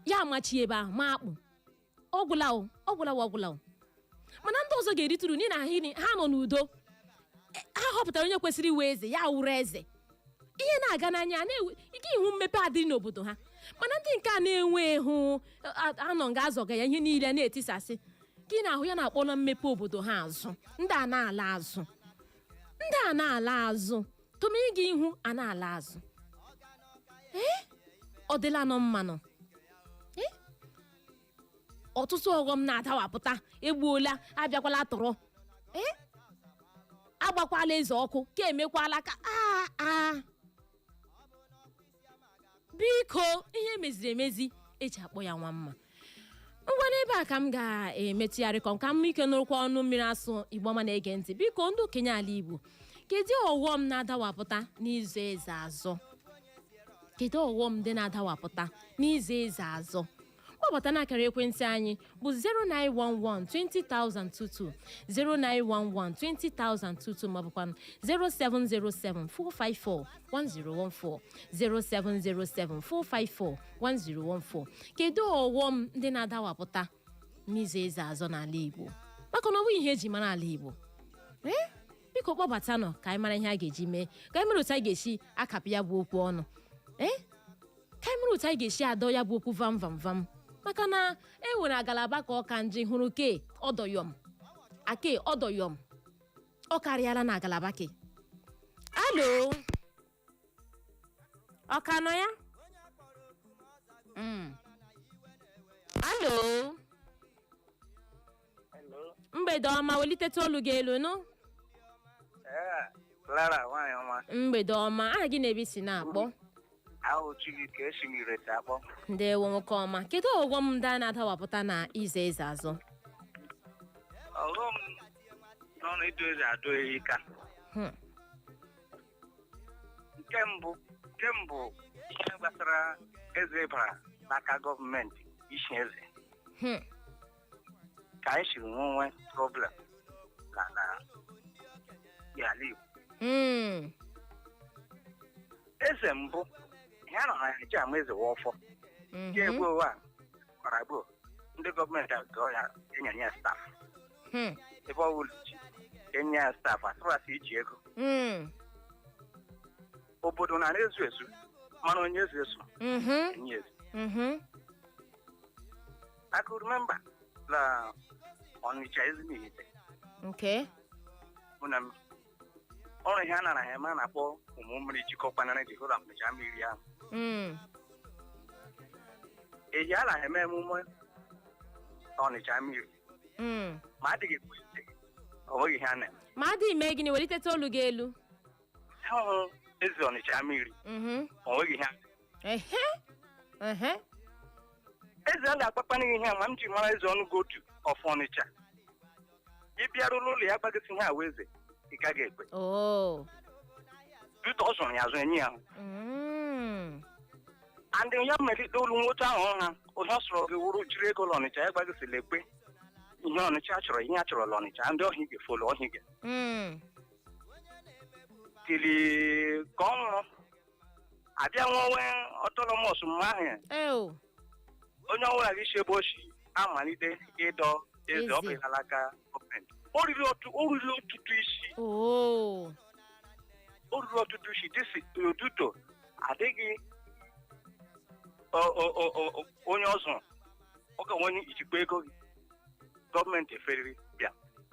ya amachi ebe ahụ ma akpụ ọgwụla o, ọgwụla o, ọgwụla o. Mana ndị ọzọ ga-eritụrụ n'ihi na ha nọ n'udo. Ha họpụtara onye kwesịrị iwe eze, ya wụrụ eze, ihe na-aga n'anya na-ewe ike ihu mmepe adịrị n'obodo ha. Mana ndị nke a na-enwe hụ anọ nga azọga ya, ihe niile na-etisasị gị na ahụ ya na-akpọ na mmepe obodo ha azụ. Ndị a na-ala azụ, ndị a na-ala azụ, tụma ịga ihu a na-ala azụ. Ee. Ọ dịla nọ mmanụ. Eh? Ọtụtụ ọghọm na-adawapụta. Egbuola, abịakwala tụrụ, ee, agbakwala eze ọkụ, ka emekwala ka a biko, ihe meziri emezi eji akpọ ya nwa mma. Ngwa, n'ebe a ka m ga-emetụgharịkọ ka m ike nụrụkwa ọnụ mmiri asụ. Igbo ọma na-ege ntị, biko, ndị okenye ala Igbo, kedu ọghọm na-adawapụta n'izu eze azọ? Kedu ọghọm ndị na-adawapụta n'izu eze azọ? Kpọbata n'akara ekwentị anyị bụ 0911 20022, 0911 20022, maọbụkwa 0707 454 1014, 0707 454 1014. Kedu ọghọm ndị na-adawapụta n'izu eze azọ n'ala Igbo? Maka na ọ bụghị ihe eji mara ala Igbo. Ee, biko, kpọbatanụ ka anyị mara ihe a ga-eji mee, ka anyị mara otu anyị ga-esi akapị ya bụ okwu ọnụ, ee, ka anyị mara otu anyị ga-esi adọ ya bụ okwu vam vam vam, maka na e nwere agalaba ka ọka nji hụrụ ke ọdọyọm ake ọdọyọm. Ọ karịala na agalaba ke. Alo, ọ ka nọ ya? Alo, mgbede ọma. Weliteta olu gị elu nụ. Ee, Clara, nwaanyị ọma. Mgbede ọma. Aha gị na-ebe si na-akpọ? Ahụ Chibuike, esi m Irete akpọ. Ndewo, nwoke ọma. Kedu ọghọm ndị a na-adawapụta na ize eze azụ? Ọghọm nọ n'ịdụ eze adụ erika. Nke mbụ, ihe gbasara eze bara n'aka gọọmenti isi eze ka anyị siri nwe problem na ala Igbo. Eze mbụ, ihe a nọ na ya eji ama eze wa ọfọ. Ya egbuo a kwara gboo, ndị gọọmenti agụọ ya, enye ya staff. Ebe ọ wụrụ ji enye ya staff, atụrasị iji ego. Obodo na ezu ezu, mana onye ezu ezu enye ezu. I could remember la Ọnịcha Ezinihitte. Mụ na m ọrụ ihe a nara ha eme a na-akpọ ụmụ mmiri jikọkwanara Jehova Ọnịcha mmiri ahụ. Eji a na eme emume Ọnịcha mmiri ma adịghị ekwu ite, ọ nweghị ihe a na-eme. Ma adịghị mee gịnị? Weliteta olu gị elu. Ahụhụ eze Ọnịcha mmiri, ọ nweghị ihe a Ehe ehe. Eze a ga-akpakpana ihe a ma m ji mara eze ọnụgotu of Ọnịcha, ị bịarụla ụlọ ya gbagasị ihe awa eze, ị gaghị ekwe. Duta ọ zụrụ ya azụ enye ya ahụ. And ya melite olu nwoke ahụ ha onye ọ sọrọ gị wụrụ jiri ego l'Ọnịcha ya gbagasịla ekwe ihe Ọnịcha chọrọ, ihe a chọrọ l'Ọnịcha, ndị ọhịa ga-efolu ọhịa ga tili ka ọ nwụrụ abịa nwewe autonomous mgbe ahụ. Eo. Onye ọbụla gị si ebe o si amalite ịdọ eze, ọ bụ Eze. alaka gọọmenti. O riri ọtụtụ isi. O riri ọtụtụ isi dịsi oduto adịghị onye ọzọ ọ ga onye ijikwa ego gị gọọmenti eferiri bịa.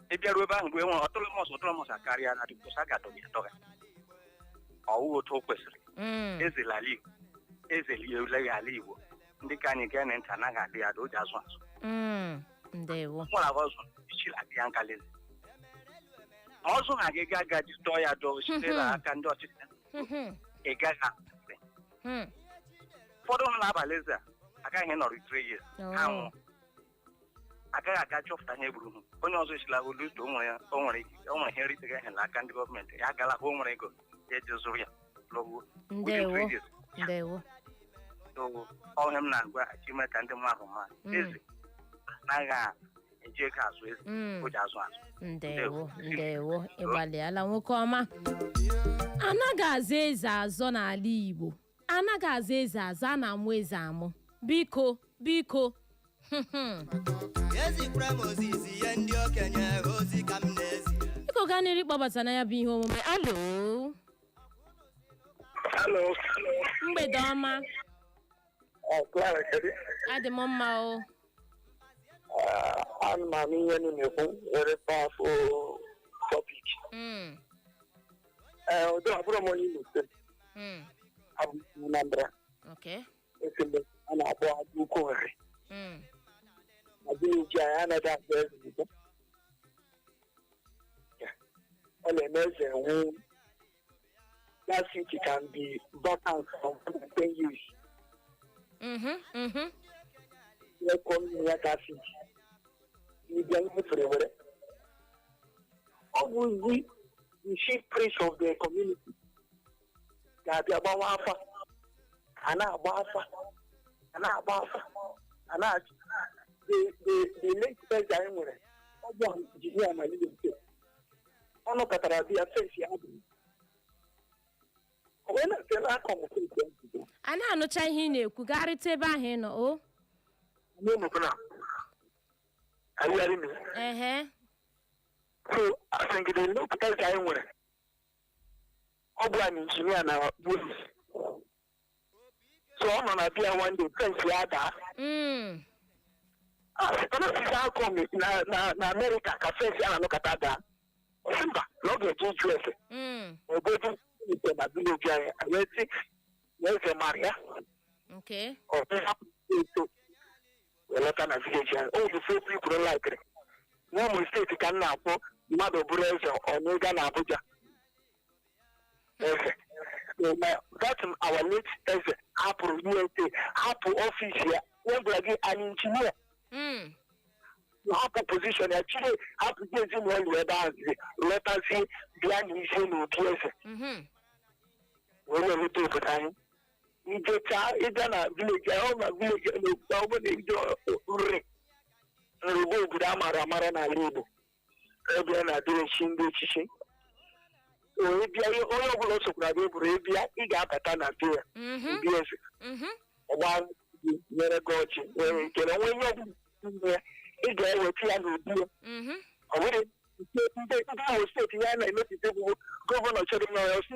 Ị bịaruo ebe ahụ mgbe e nwere autonomous akarịa na dịkwụsị a ga-adọga adọga, ọwụ otu o kwesịrị. Eze ala Igbo, eze eleghị ala Igbo, ndị ka anyị gee na ntị anaghị adị ya o ji azụ azụ. Ndewo. Nwere ahụ ọzọ ichiri adị ya nkalezi ma ọzọ ha gị ga aga ji dọọ ya dọọ site n'aka ndị ọchịchị. Ị gaghị asị. Ụfọdụ ha na-abalị eze a agaghị nọrọ 3 years ha nwụọ, agaghị aga chọpụta ihe gburu ha. Onye ọzọ esila oluto, o nwere o nwere o nwere ihe nrite gaghị n'aka ndị gọọmenti, ya agala o nwere ego ya eji zụrụ ya lọgbuo within Ndewo. 3 years. Ndewo. So ọhịa m na-agwa achime ka ndị mmadụ ma eze anaghị eji ego azụ eze. O ji azụ azụ. Ndewo, ndewo, ịgbalịala, nwoke ọma. Anaghị azụ eze azọ n'ala Igbo, anaghị azụ eze azọ, a na-amụ eze amụ. Biko, biko. Ezikwara m ozi izi ihe ndị okenye, ozi ka m na-ezi. Biko, gaa n'iru ịkpọbata na ya bụ ihe omume. Alo. Hello. Mgbede ọma. Clara, kedu? Adị m mma o. Ana m anụ ihe unu na-ekwu, very powerful topic. Ee, ụdị abụrụ m onye Imo Steeti, abụ m Anambra. Esi a na-akpọ agụ ukwu nri. Na village anyị anaghị akpọ eze ugbu. Ọ na-eme eze nwụ. That city can be vacant for more than 10 years. Welcome ya that city. Ịbịa ihe fere were. Ọ bụzi the chief priest of the community ga-abịa gbawa afa. A na-agba afa. A na-agba afa. A na-achụ. The late eze anyị nwere, ọ bụ injinia na USA. Ọ nọkọtara bịa fence ya bụ. O wee na-asị na akọ m fence ya bido. A na-anụcha ihe ị na-ekwu, gagharịta ebe ahụ ị nọ o. Are you hearing me? Ehe. So, asị gị, the late eze anyị nwere, ọ bụ an engineer na US. So ọ nọ na bịa one day, fence ya daa. Asị akọ m na Amerịka ka fence ya na-anọkọta daa. Ọ sị mba, na ọ ga-eje ịjụ ese. Obodo nke na village anyị, wee sị na eze mara ya. Ọ hapụ eto wee lọta na village anyị. O bụ okwu ikwuru laikiri. N'Imo Steeti ka m na-akpọ mmadụ bụrụ eze ọ na-ịga na Abuja. Eze. So, that our late eze hapụrụ USA, hapụ office ya. Ya gwara gị anyị injinia hapụ position ya, chire hapụzi ezinụlọ ebe ahụ zi lọtazie bịa n'isi n'obi eze wee welite obodo anyị. Ijechaa ịbịa na village ọ na village na ọ bụ na ije nri nrugbo obodo a mara amara n'ala Igbo ebe a na-adịrịchi ndị echichi. Onye bịa, onye ọbụla sokwara gị bụrụ ịbịa, ị ga-abata na be ya, obi eze, ọgba gị nyere gị ọjị nwere ekele onwe ihe ọbụla n'ime ya, ị ga-eweta ya n'obi ya. Ọ bụrụ nke ndị Imo Steeti ya na-emepụta bụ governor chọrọ ịnọ ya, ọsị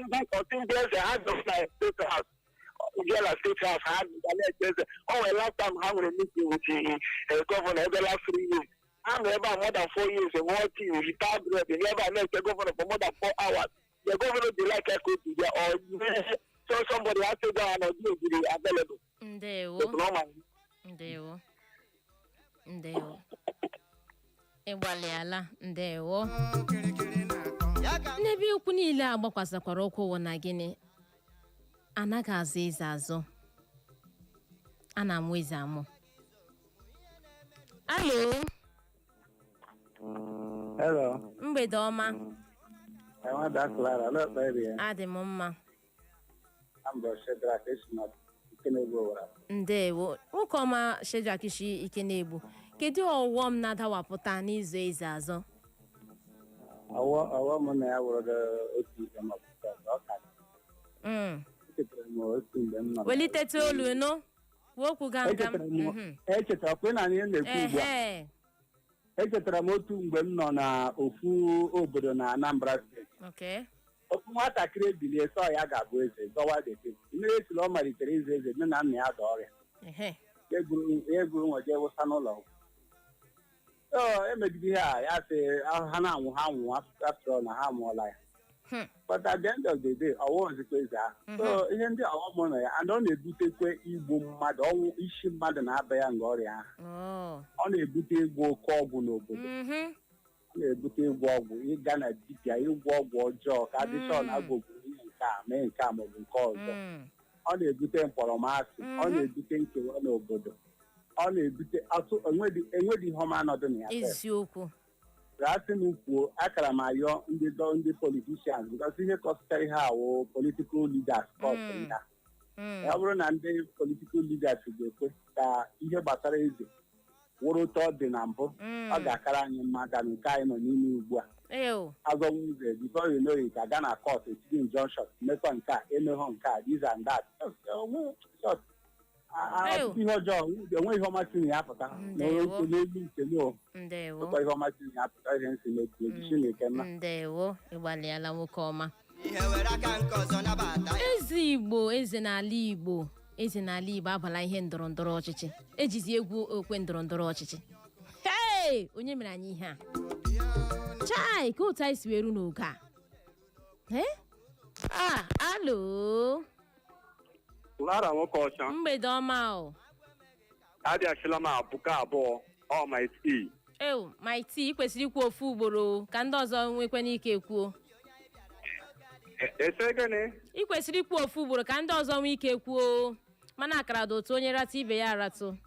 ndị eze ha nọ na State House, bịa na State House, ha ga na-eche eze. O nwere last time ha nwere meeting with the governor ebe last 3 years, ha nọ ebe a more than 4 years, ṅụọ tea, rita bread ebe a na-eche governor for more than 4 hours. The governor dey like ka obi bịa or so somebody has to go and ọ dị ogiri available. Ndewo. But normal. Ndewo, ndewo, ịgbalịala, ndewo. N'ebe okwu niile a gbakwasakwara ụkwụ wụ na gịnị? Anaghị azụ eze azụ, a na-amụ eze amụ. Hello. Hello. Mgbede ọma. Nwada Clara, olee otu ị dị ya? Adị m mma. Abụ Shedrack, esi na Ikenegbu Owere. Ndewo, nwoke ọma. Shedrack shi ike na-egbu, kedu ọghọm na-adawapụta n'ịzụ eze azụ? Ọghọ m na ya wụrụ gị otu ihe ma ọ bụ nke ọzọ, ọ ka dị. Echetara m otu mgbe m nọ na- Welitete olu nụ, kwuo okwu gam gam. Echetara m echetara kwa na ihe m na-ekwu ugbu a. Echetara m otu mgbe m nọ na ofu obodo na Anambra Steeti. Ofu nwatakịrị ebilie sọ ya ga-abụ eze, zọwa dete. Mmiri esila ọ malitere ịzụ eze, nne na nna ya da ọrịa. Ya eburu nwa jee wụsa n'ụlọ ọgwụ. So emegide ihe a, ya sị ha na-anwụ, ha nwụ, after all na ha amụọla ya. But at the end of the day, ọwụ ozikwa eze ahụ. So ihe ndị ọghọm nọ ya, and ọ na-ebutekwe igbu mmadụ, ọnwụ isi mmadụ na-aba ya nga ọrịa ahụ. Ọ na-ebute ịgwọ oke ọgwụ n'obodo. Ọ na-ebute ịgwọ ọgwụ, ịga na dibịa ịgwọ ọgwụ ọjọọ ka adịchọ na agwọgburu ihe nke a mee nke a maọbụ nke ọzọ. Ọ na-ebute mkpọrọmasị, ọ na-ebute nkewa n'obodo, ọ na-ebute atụ enwedị ihe ọma nọdụ na ya sef. Eziokwu. Asị m kwuo, akara m ayọ ndị politicians, because ihe kọsịta ihe awụ political leaders kọsịrị ya. Ọ bụrụ na ndị political leaders ga-ekwe ka ihe gbasara eze wụrụ otu ọ dị na mbụ, ọ ga-akara anyị mma ka nke anyị nọ n'ime ugbu a. Azọnwụ ụzọ, before you know it, aga na court, etinye injunction, mekwa nke a, emeghọ nke a, this and that. Just, ọtụtụ ihe ọjọọ, enwe ihe ọma si na ya pụta. Ndewo. N'elu nke no Ndewo. nwekwa ihe ọma si na ya pụta, ihe nsi na-ekwu eji Chineke mma. Ndewo, ịgbalịala, nwoke ọma. Ihe were aka nke ọzọ nabata ya. Eze Igbo, eze n'ala Igbo, eze n'ala Igbo abala ihe ndọrọ ndọrọ ọchịchị, ejizi egwu okwe ndọrọ ndọrọ ọchịchị. Hey, onye mere anyị ihe a? Chai, ka otu anyị si wee ru n'oge a. Eh? Ah, hello. Lara nwoke ọcha. Mgbede ọma o. Abịachila m abụka abụọ ọ my tea. Ew, my tea, ị kwesịrị ikwu ofu ugboro o, ka ndị ọzọ nwekwana ike kwuo. Ese gịnị? Ị kwesịrị ikwu ofu ugboro ka ndị ọzọ nwee ike kwuo, mana akara dị otu onye ratụ ibe ya aratụ.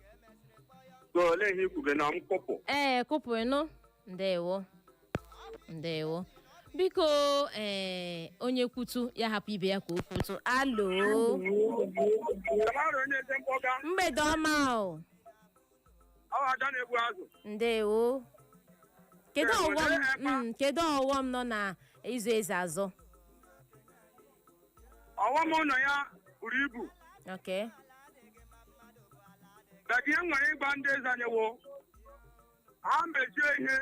So olee ihe ikwu gị na m kụpụ? Ee, kụpụ ịnụ. Ndewo, ndewo. Biko, ee, onye kwutu ya hapụ ibe ya ka o kwutu. Alo. Clara onye eze mkpọga. Mgbede ọma o. Ọ ada na-egbu azụ. Ndewo. Kedu Ee, ọghọm were ekpa. kedu ọghọm nọ na ịzụ eze azụ? Ọghọm ụlọ ya buru ibu. But ihe m nwere ịgba ndị eze anyị wụ ha mejie ihe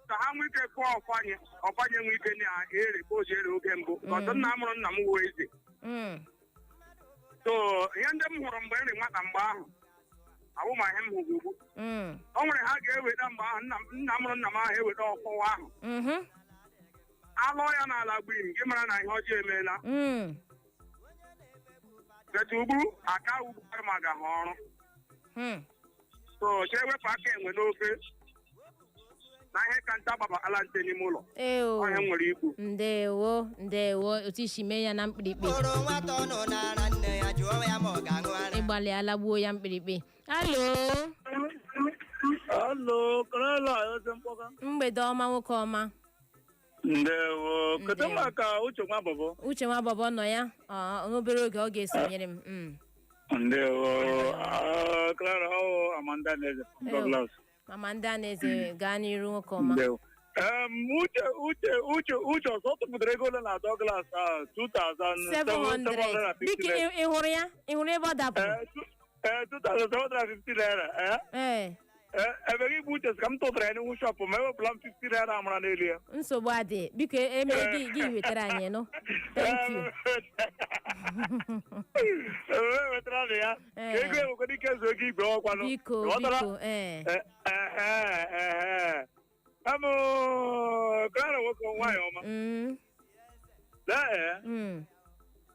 ka ha nwee ike kụọ ọfanye ọfanye nwee ike na-ere ka o ji ere oge mbụ, ọtụ nna mụrụ nna m wụ eze. So ihe ndị m hụrụ mgbe m rị nwata mgbe ahụ awụ ma ihe m hụrụ ugbu. O nwere ha ga-eweta mgbe ahụ nna mụrụ nna m ahụ eweta ọkọwa ahụ alụọ ya n'ala gbim, gị mara na ihe ọjọọ emeela. Betu ugbu aka ugbu ma ga ha ọrụ. So chee wepụ aka enwe n'ofe na ihe ka nta gbaba ala nte n'ime ụlọ. Eo. Ọ ihe m nwere ikwu. Ndewo, ndewo. Otu isi mee ya na mkpirikpi. Kpụrụ nwata ọnụ n'ara nne ya, jụọ ya ma ọ ga-aṅụ ara. Ịgbalịala gbuo ya mkpirikpi. Alo. Alo, Clara eze mkpọga. Mgbede ọma, nwoke ọma. Ndewo, kedu Ndewo. maka Uche nwa bọbọ? Uche nwa bọbọ nọ ya. N'obere oge ọ ga-esonyere m. Ndewo, ah, Clara, ọ Amanda Neze from Ew. Douglas. Mama ndị a na-eze, gaa n'iru, nwoke ọma. Ndewo. Uche Uche Uche Uche ọzọ tụpụtara ego ole na Douglas ahụ? 700. 2750 Biko, ị hụrụ ya? Ị hụrụ ebe ọ dapụrụ? 2750 naira, eh? Ee. Ebe gị bụ Uche sị ka m tụtara ya n'ihu shop ma ewepụla m 50 naira amara n'elu ya. Nsogbu adị. Biko, eme gị gị wetara anyị nụ. Thank you. Ee, wetara na ya. Ee. Ka ego enwekwara ike zuo ego igwe ọkwanụ. Biko. Ghọtara? Biko, ee. Ee. Amụ Clara nwoke nwaanyị ọma. Lee,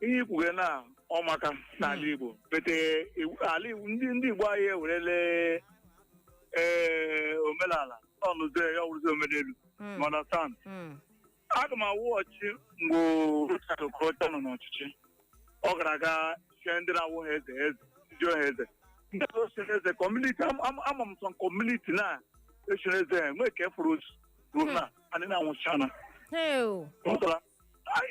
ihe ikwuge na ọmaka n'ala Igbo bete ala Igbo, ndị Igbo anyị ewerele ee omenala ọnụzie ya ọwụrụzi omenelu. Understand? Aga m awụghachi mgbe Rochas Okorocha nọ n'ọchịchị, ọ gara aga chie ndị na-awụ ha eze eze, jụọ ha eze, ndị ọzọ chiri eze community. Ama m sọ community na echiri eze nwee ka efuru ozu ruo na anyị na-anwụchana. Heo. Ghọtara?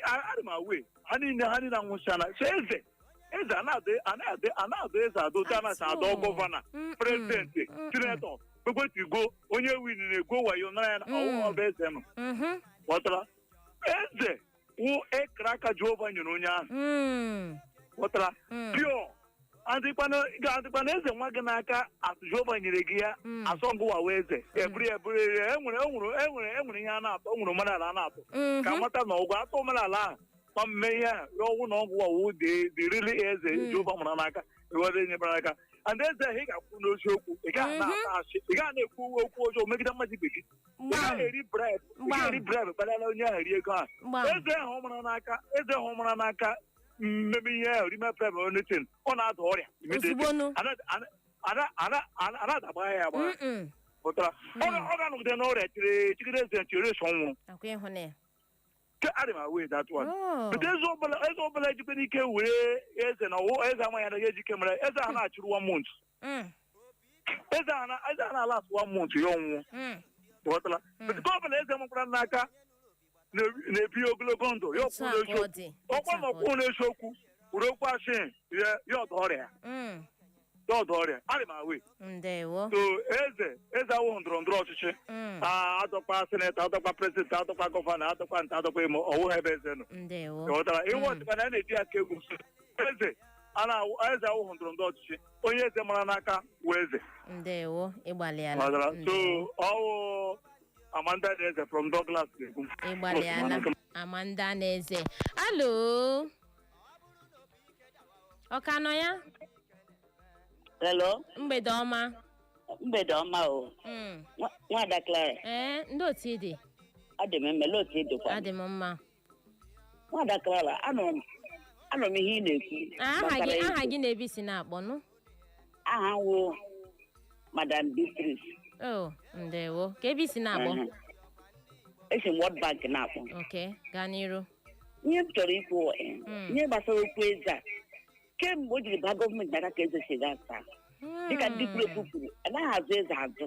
Adị m awe ha niile anwụchana. So eze eze a na-adị a na-adị a na-adọ eze adọ otu a na-asị adọ governor, president, senator, kwekwetigo onye win na-ego wayo nara ya na ọwụ ọba eze nọ. Ghọtara? Eze wụ ekere aka Jehova nyere onye ahụ. Ghọtara? Pure adịkwana eze nwa gị n'aka asụ Jehova nyere gị ya asọ ngụwa wee eze eburu eburu enwere enwere enwere enwere ihe a na-atọ, enwere omenala a na-atọ ka mata na ọgwụ atọ omenala ahụ ma mme ihe a ya ọnwụ na ọgwụ ọwụ dị rili eze Jehova mara n'aka ewere nyebara aka and eze ahụ ị ga-akwụ n'eziokwu, ị gaghị na-ata asị, ị gaghị na-ekwu okwu ọjọọ megide mmadụ ibe gị, ị gaghị eri bribe, ị gaghị eri bribe kparịala onye ahụ rie ego ahụ. Eze ahụ ọ mara n'aka, eze ahụ ọ mara n'aka mmemme ihe ahụ rime bribe or anything, ọ na-ada ọrịa immediately. Ozugbonu. Ana-adagba ya agba pụtara ọ ga-anọgide n'ọrịa chiri chigide eze chere so nwụrụ. Akwa ịhụna ya. Ke adị m aware that one. Oh. But eze ọbụla eze ọbụla ejikwana ike were eze na ọwụ eze amaghị anaghị ejike mere eze ahụ na-achịrị one month. Eze ahụ eze ahụ na-alast one month ya ọnwụọ. Ghọtara? But nke ọbụla eze makwara n'aka na-ebi ogologo ndụ ya Otu ọkwụ a ka ọ n'eziokwu. dị. Ọkwa Otu na a ka ọ ọkwụ n'eziokwu were okwu asị ya ya ọdọ ọrịa ya ọdọ ọrịa adị m aware. Ndewo. So eze eze awụghị ndọrọ ndọrọ ọchịchị. Adọkwa senator, adọkwa president, adọkwa governor, adọkwa nta, adọkwa imo, ọwụghị ebe eze nọ. Ndewo. Ghọtara? Iwe ọchịkwa na a na-eji aka egwu eze a na-awụ eze awụghị ndọrọ ndọrọ ọchịchị, onye eze mara n'aka wụ eze. Ndewo, ịgbalịala. Ghọtara? So ọwụ Amanda Eze from Douglas na-ekwu. Ịgbalịala, Amanda na eze. Alo, ọ ka nọ ya? Hello. Mgbede ọma. Mgbede ọma o. Nwada Clara. Ee, ndị otu ị dị? Adị m mma, otu ị dịkwa? Adị m mma. Nwada Clara, anụrụ m Anọ m ihe ị na-ekwu Aha gị gbasara aha eze. gị na-ebi si na-akpọ nụ. Aha m wụ Madam Beatrice. Oh, ndewo. Ka ebe isi na-akpọ? Esi m World Bank na-akpọ. Ok, gaa n'iru. Ihe m chọrọ ikwu, ihe gbasara okwu eze a, kemgbe o jiri baa gọọmenti n'aka ka eze si gaa taa, dịka ndị kwuru ekwu kwuru, anaghị azụ eze azụ.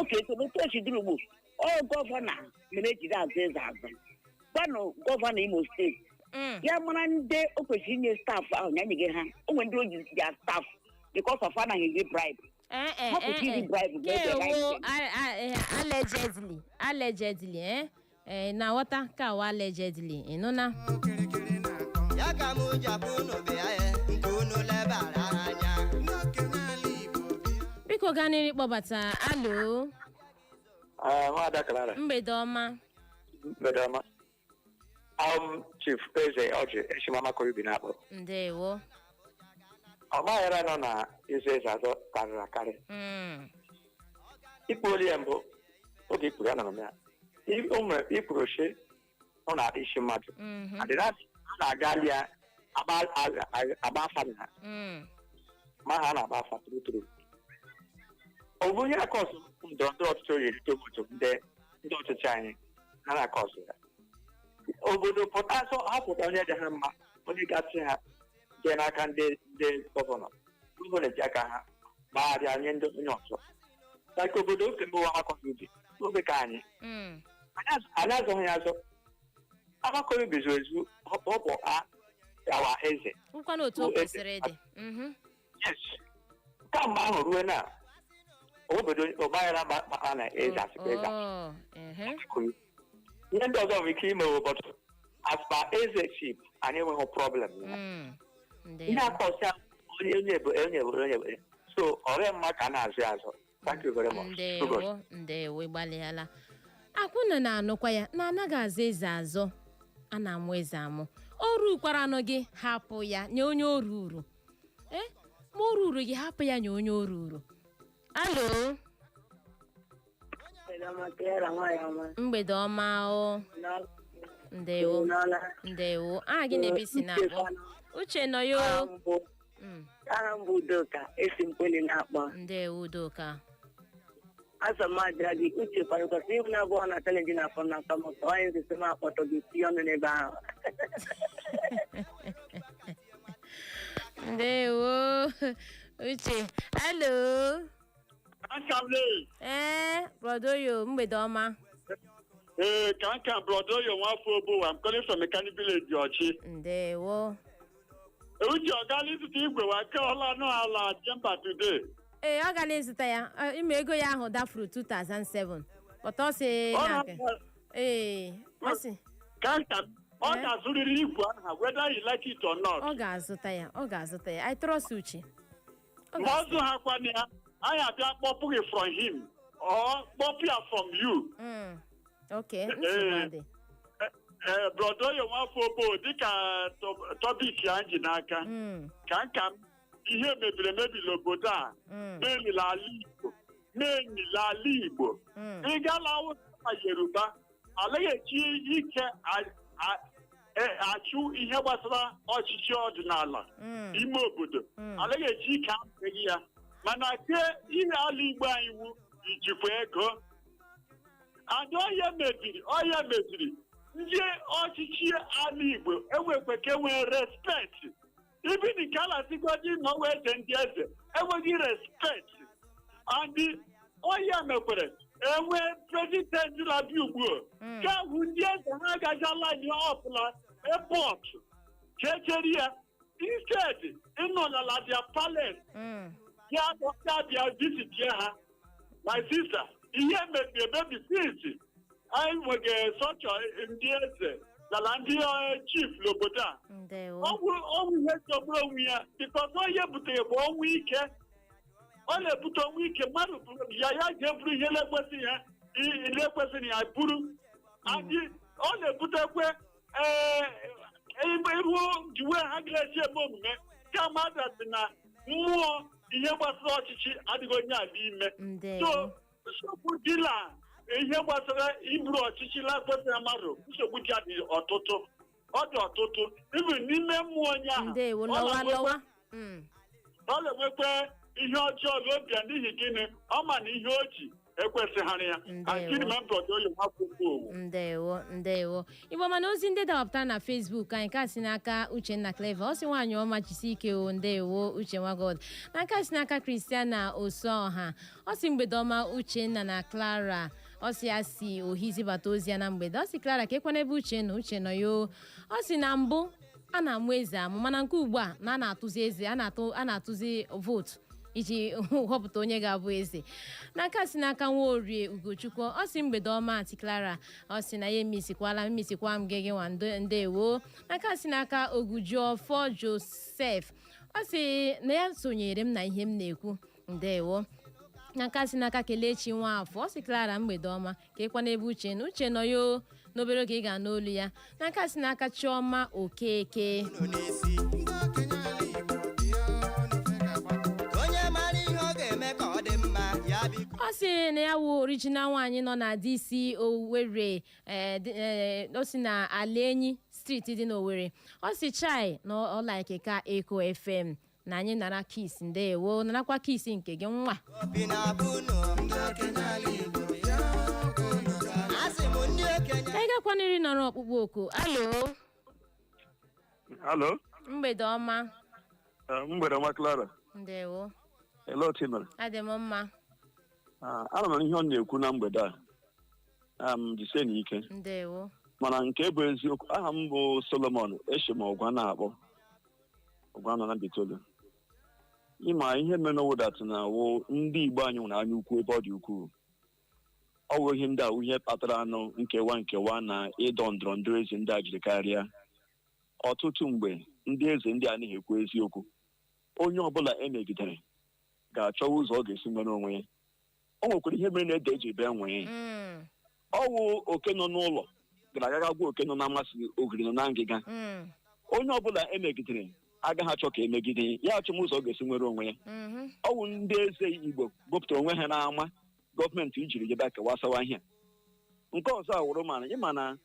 Oke etobe otu o si dịrị ugbu, ọ gọvanọ mere ejiri azụ eze azụ. Gwanụ gọvanọ Imo Steeti ya mara ndị o kwesịrị inye staff ahụ, ya nyege ha. O nwere ndị o ji ya staff because of anaghị eri bribe. Ha kwesịrị iri bribe ga-ebe. Kewo allegedly, allegedly, na ghọta ka wa allegedly, ị nụ na. Ya ka m ji akpọ unu bịa ya nke unu lebara anya. Biko, gaa n'iru kpọbata. Alo? Nwada Clara. Mgbede ọma. Mgbede ọma. Chief Eze Ọjị Eshimama Koribi na-akpọ. Ndewo. Ọgbaghara nọ na ịzụ eze azọ karịrị akarị. Ikwu ya mbụ, oge ikwuru ya nọrọ m ya. O nwere ikwuru shi ọ na-akpa isi mmadụ. Adịna a na-aga ya agba afa na ma ha na-agba afa turu turu. Ọ bụ onye akọsụ ndọrọ ndọrọ ọchịchị oyi erite obodo, ndị ọchịchị anyị ha na-akọsụ ya. Obodo pụta sọ ha pụta onye dị ha mma, onye ga-achị ha, jee n'aka ndị gọvanọ. Gọvanọ ji aka ha gbagharịa nye ndị onye ọzọ. Like obodo oke mbụ Amakọhị Ubi, oge ka anyị anyị azọghị ya azọ. Amakọhị Ubi zuru ezu họpụ a yawa eze. Nwekwana otu o Bụ eze. kwesịrị ịdị. Yes, kamgbe ahụ ruo na obodo ọgbaghara gbakpara na eze asịkwa eze. Oh, ehe. Ihe ndị ọzọ nwere ike ime obodo, as per eze chief, anyị enweghị problem ya. Ihe Ndewo. aka ọsịa onye onye bụ onye bụ onye bụ, so ọrịa mma ka a na-azụ ya azụ. Thank you very much. Ndewo, ndewo, ịgbalịala. Akwụna na-anụkwa ya na anaghị azụ eze azọ, a na-amụ eze amụ. O rukwara gị, hapụ ya nye onye o ruru. E ma o ruru gị, hapụ ya nye onye o ruru. Alo? Mgbede ọma o. Ndewo, ndewo. Aha gị na-ebe isi na-akpọ? Uche nọ ya o. Aha m bụ Udoka, esi m Poli na-akpọ. Ndewo, Udoka. Asọ m ajụra gị, Uche kwarịkwasị ịhụ na abụọ na challenge na afọ na atọ m ụtọ onye nzisi m akpọtọ gị tinye ọnụ n'ebe ahụ. Ndewo, Uche. Alo? Ee, brodoyo, mgbede ọma. Ee, ka brodoyo nwafọ Obowa. I'm calling from Mechanic Village, Ọchị. Ndewo. Uche, ọ gaala ịzụta igwe wa ke ọla nọ ala chamber today? Ee, ọ gara ịzụta ya. Ime ego ya ahụ dafuru 2007, pọta ọ sị Ọ na ee, ọ sị Ka nka ọ ga-azụrịrị igwe ahụ, whether you like it or not. Ọ ga-azụta ya, ọ ga-azụta ya. I trust Uche. Ọ Ma ọ zụ ha kwana ya, anyị abịa kpọpụ gị from him or kpọpụ ya from you. Ok, nsogbu adị. Ee, brodoyo nwafọ Obo, dịka topic ya ji n'aka, ka nka m ihe mebiri emebi n'obodo a, memila ala Igbo, memila ala Igbo. Ị gala Awụsa na Yoruba, alaghị eji ike achụ ihe gbasara ọchịchị ọdịnala ime obodo, alaghị eji ike amaghị ya. Mana ke ihe ala Igbo anyị wu ijikwa ego and ọya mebiri ndị ọchịchị ala Igbo enwekwe ka enwee respect, even nke a na-asịgodi na ọwa eze, ndị eze enweghị respect. And ọya mekwere enwe president na-abịa ugbu a ka ahụ ndị eze ha agaghị line up na airport chechere ya, instead ịnọ na la their palace ya ya bịa visit ha. My sister, ihe mebiri emebi since anyị nwege sọchọ ndị eze nala ndị chief n'obodo a. Ndewo. Ọnwụ ihe jọgburu onwe ya, because onye butere bụ ọnwụ ike. Ọ na-ebute ọnwụ ike. Mmadụ buru ya, ya ji eburu ihe na-ekwesịghị ya, na-ekwesịghị ya buru adị. Ọ na-ebutekwe ee iruo jiwe ha ga-esi eme omume ka mmadụ sị na mmụọ ihe gbasara ọchịchị adịghị onye a n'ime. So nsogbu dị na ihe gbasara iburu ọchịchị na-ekwesịghị mmadụ, nsogbu dị adị ọtụtụ. Ọ dị ọtụtụ even n'ime mmụọ onye ahụ. Ndewo. Ọ Lọwa. na-enwekwa Lọwa. Ọ na-enwekwa ihe ọjọọ n'obi ya. N'ihi gịnị? Ọ ma na ihe o ji ekwesịghịrị ya. Akiri nwafọ owu. Ndewo, ndewo. Igbo, mana ozi ndị dawapụtara na Facebook anyị ka si n'aka Uchenna Clever. Ọ sị, "Nwaanyị ọma, jisi ike o." Ndewo, Uche Nwagod. Na nke a si n'aka Christiana Osuọha, ọ sị, "Mgbede ọma, Uchenna na Clara." Ọ sị ya si ohi zibata ozi ya na mgbede. Ọ sị, "Clara, ka ekwana ebe Uche nọ." Uche nọ ya o. Ọ sị na mbụ a na-amụ eze amụ, mana nke ugbu a na a na-atụzi eze, a na-atụzi vootu iji họpụta onye ga-abụ eze. N'aka si n'aka Nwaorie Ugochukwu, ọ sị, "Mgbede ọma, Aunty Clara." Ọ sị na ya emisikwala, mmisikwa m gị gị nwa. Ndewo. N'aka si n'aka Ogujuọfọ Joseph, ọ sị na ya sonyere m na ihe m na-ekwu. Ndewo. N'aka si n'aka Kelechi Nwafọ, ọ sị, "Clara, mgbede ọma, ka ịkwa n'ebe Uche na Uche nọ ya o." N'obere oge ị ga-anụ olu ya. N'aka si n'aka Chioma Okeke. Onye mara ihe ọ ga-eme ka ọ dị mma, ya biko. Ọ sị na ya wụ original nwaanyị nọ na DC Owerri. Ọ sị na Alaenyi Street dị n'Owerri. Ọ sị chai na ọ like ka Eko FM na anyị nara kiss. Ndewo, narakwa kiss nke gị nwa. Obi na-abụ unu ndị okenye ala Igbo bịa, asị m ndị okenye. Ka anyị gakwanịrị nọrọ ọkpụkpọ oku. Alo. Alo. Mgbede ọma. Mgbede ọma, Clara. Ndewo. Hello, Chimere. Adị m mma. Ana m ihe ọ na-ekwu na mgbede a. Jisie na ike. Ndewo. Mana nke bụ eziokwu, aha m bụ Solomon Eshi m ọgwa na-akpọ. Ọgwa nọ na Mbitolu. Ịma ihe mere n'Owodat na awụ ndị Igbo anyị nwere anya ukwu ebe ọ dị ukwuu. Ọ bụ ihe ndị a wụ ihe kpatara anụ nkewa nkewa na ịdọ ndọrọ ndọrọ eze ndị a jiri karịa. Ọtụtụ mgbe ndị eze ndị a anaghị ekwu eziokwu. Onye ọbụla emegidere ga-achọ ụzọ ọ ga-esi nwere onwe ya. O nwekwara ihe mere na ede eji bịa nwee. Ọ wụ oke nọ n'ụlọ gara aga gwa oke nọ na amasị ogiri nọ na ngịga. Onye ọbụla emegidere agaghị achọ ka emegide ya, achọ m ụzọ ọ ga-esi nwere onwe ya. Ọ wụ ndị eze Igbo gụpụtara onwe ha n'ama gọọmenti ijiri jebe kewasawa ihe a. Nke ọzọ awụrụ mana ịma na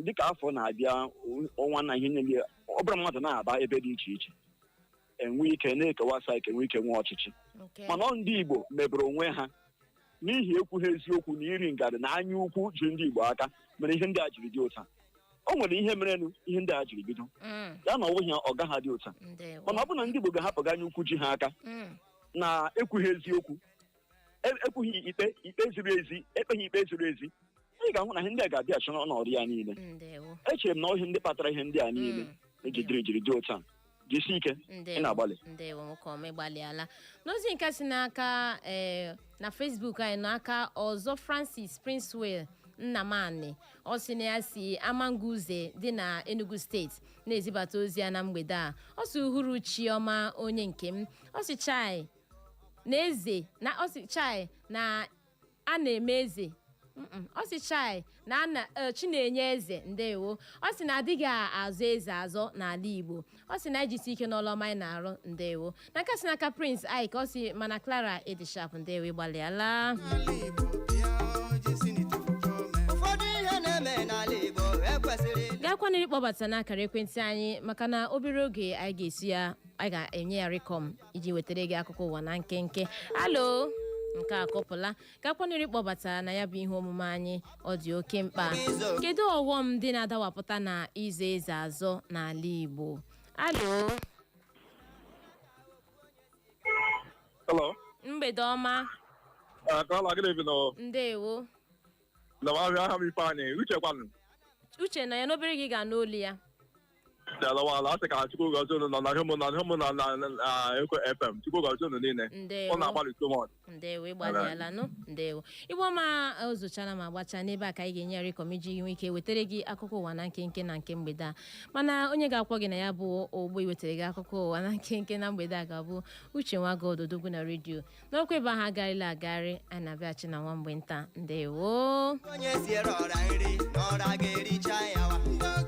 dịka afọ na-abịa, ọnwa na ihe niile, ọ bụrụ mmadụ na-aba ebe dị iche iche enwe ike na-ekewasa ike, enwe ike nwee ọchịchị, mana ọ ndị Igbo mebere onwe ha n'ihi ekwughị eziokwu na iri ngarị na anya ukwu jiri ndị Igbo aka mere ihe ndị a jiri dị ụta. O nwere ihe merenụ ihe ndị a jiri bido ya na ọwụghị ya, ọ gaghị adị ụta. Mana ọ bụ na ndị Igbo ga-ahapụga anya ukwu ji ha aka na ekwughị eziokwu, ekwughị ikpe ikpe ziri ezi, ekpeghị ikpe ziri ezi, ị ga-ahụ na ihe ndị a ga-abịachi n'ọnọdụ ya niile. Echere m na ọhịa ndị kpatara ihe ndị a niile ejidere jiri dị ụta. Jisie ike, ị na-agbalị. Ndewo, nwoke ọma, ịgbalịala. N'ozi nke si n'aka na Facebook anyị, n'aka ọzọ, Francis Princewell Nnamani, ọ sị na ya si Amanguze dị na Enugu Steeti na-ezibata ozi ya na mgbede a. Ọ sị, "Uhuruchi ọma, onye nke m." Ọ sị chai na eze na, ọ sị chai na a na-eme eze. Ọ sị chai na ana Chinenye eze. Ndewo. Ọ sị na adịghị azọ eze azọ n'ala Igbo. Ọ sị na ejisi ike n'ọlụ ọma anyị na-arụ. Ndewo. N'aka si n'aka Prince Ike, ọ sị, "Mana Clara ịdị sharp." Ndewo, ịgbalịala. Ụfọdụ ihe na-eme n'ala Igbo ekwesịrị. Gakwanịrị kpọbata n'akara ekwentị anyị, maka na obere oge anyị ga-esi ya, anyị ga-enye ya rịkọm iji wetara gị akụkọ ụwa na nkenke. Alo, nke a kọpụla. Gakwanịrị kpọbata na ya bụ ihe omume anyị, ọ dị oke mkpa. Kedu ọghọm dị na-adawapụta na ịzọ eze azọ n'ala Igbo? Alo. Hello. Mgbede ọma. Kala, good evening. Oh. Ndewo. Na ahịa aha m Ifeanyị, Uche kwanụ. Uche nọ ya, n'obere gị ga n'olu ya. Dalawa asị ka Chukwu gọzie unu nọ na ihe mụ na ihe mụ na Eko FM. Chukwu gọzie unu niile. Ndewo. Ọ na-agbalị so much. Ndewo, ịgbalịala nụ. Ndewo. Igbo ma ozochara ma gbachaa n'ebe a ka anyị ga-enye rịkọm iji nwee ike wetara gị akụkọ ụwa na nkenke na nke mgbede a. Mana onye ga-akwọ gị na ya bụ ụgbọ iwetara gị akụkọ ụwa na nkenke na mgbede a ga-abụ Uche Nwagododogwu na redio n'okwu ebe ahụ agarịla agarị. Anyị na-abịaghachi na nwa mgbe nta. Ndewo. Onye siere ọra nri n'ọra ga-ericha ya wa.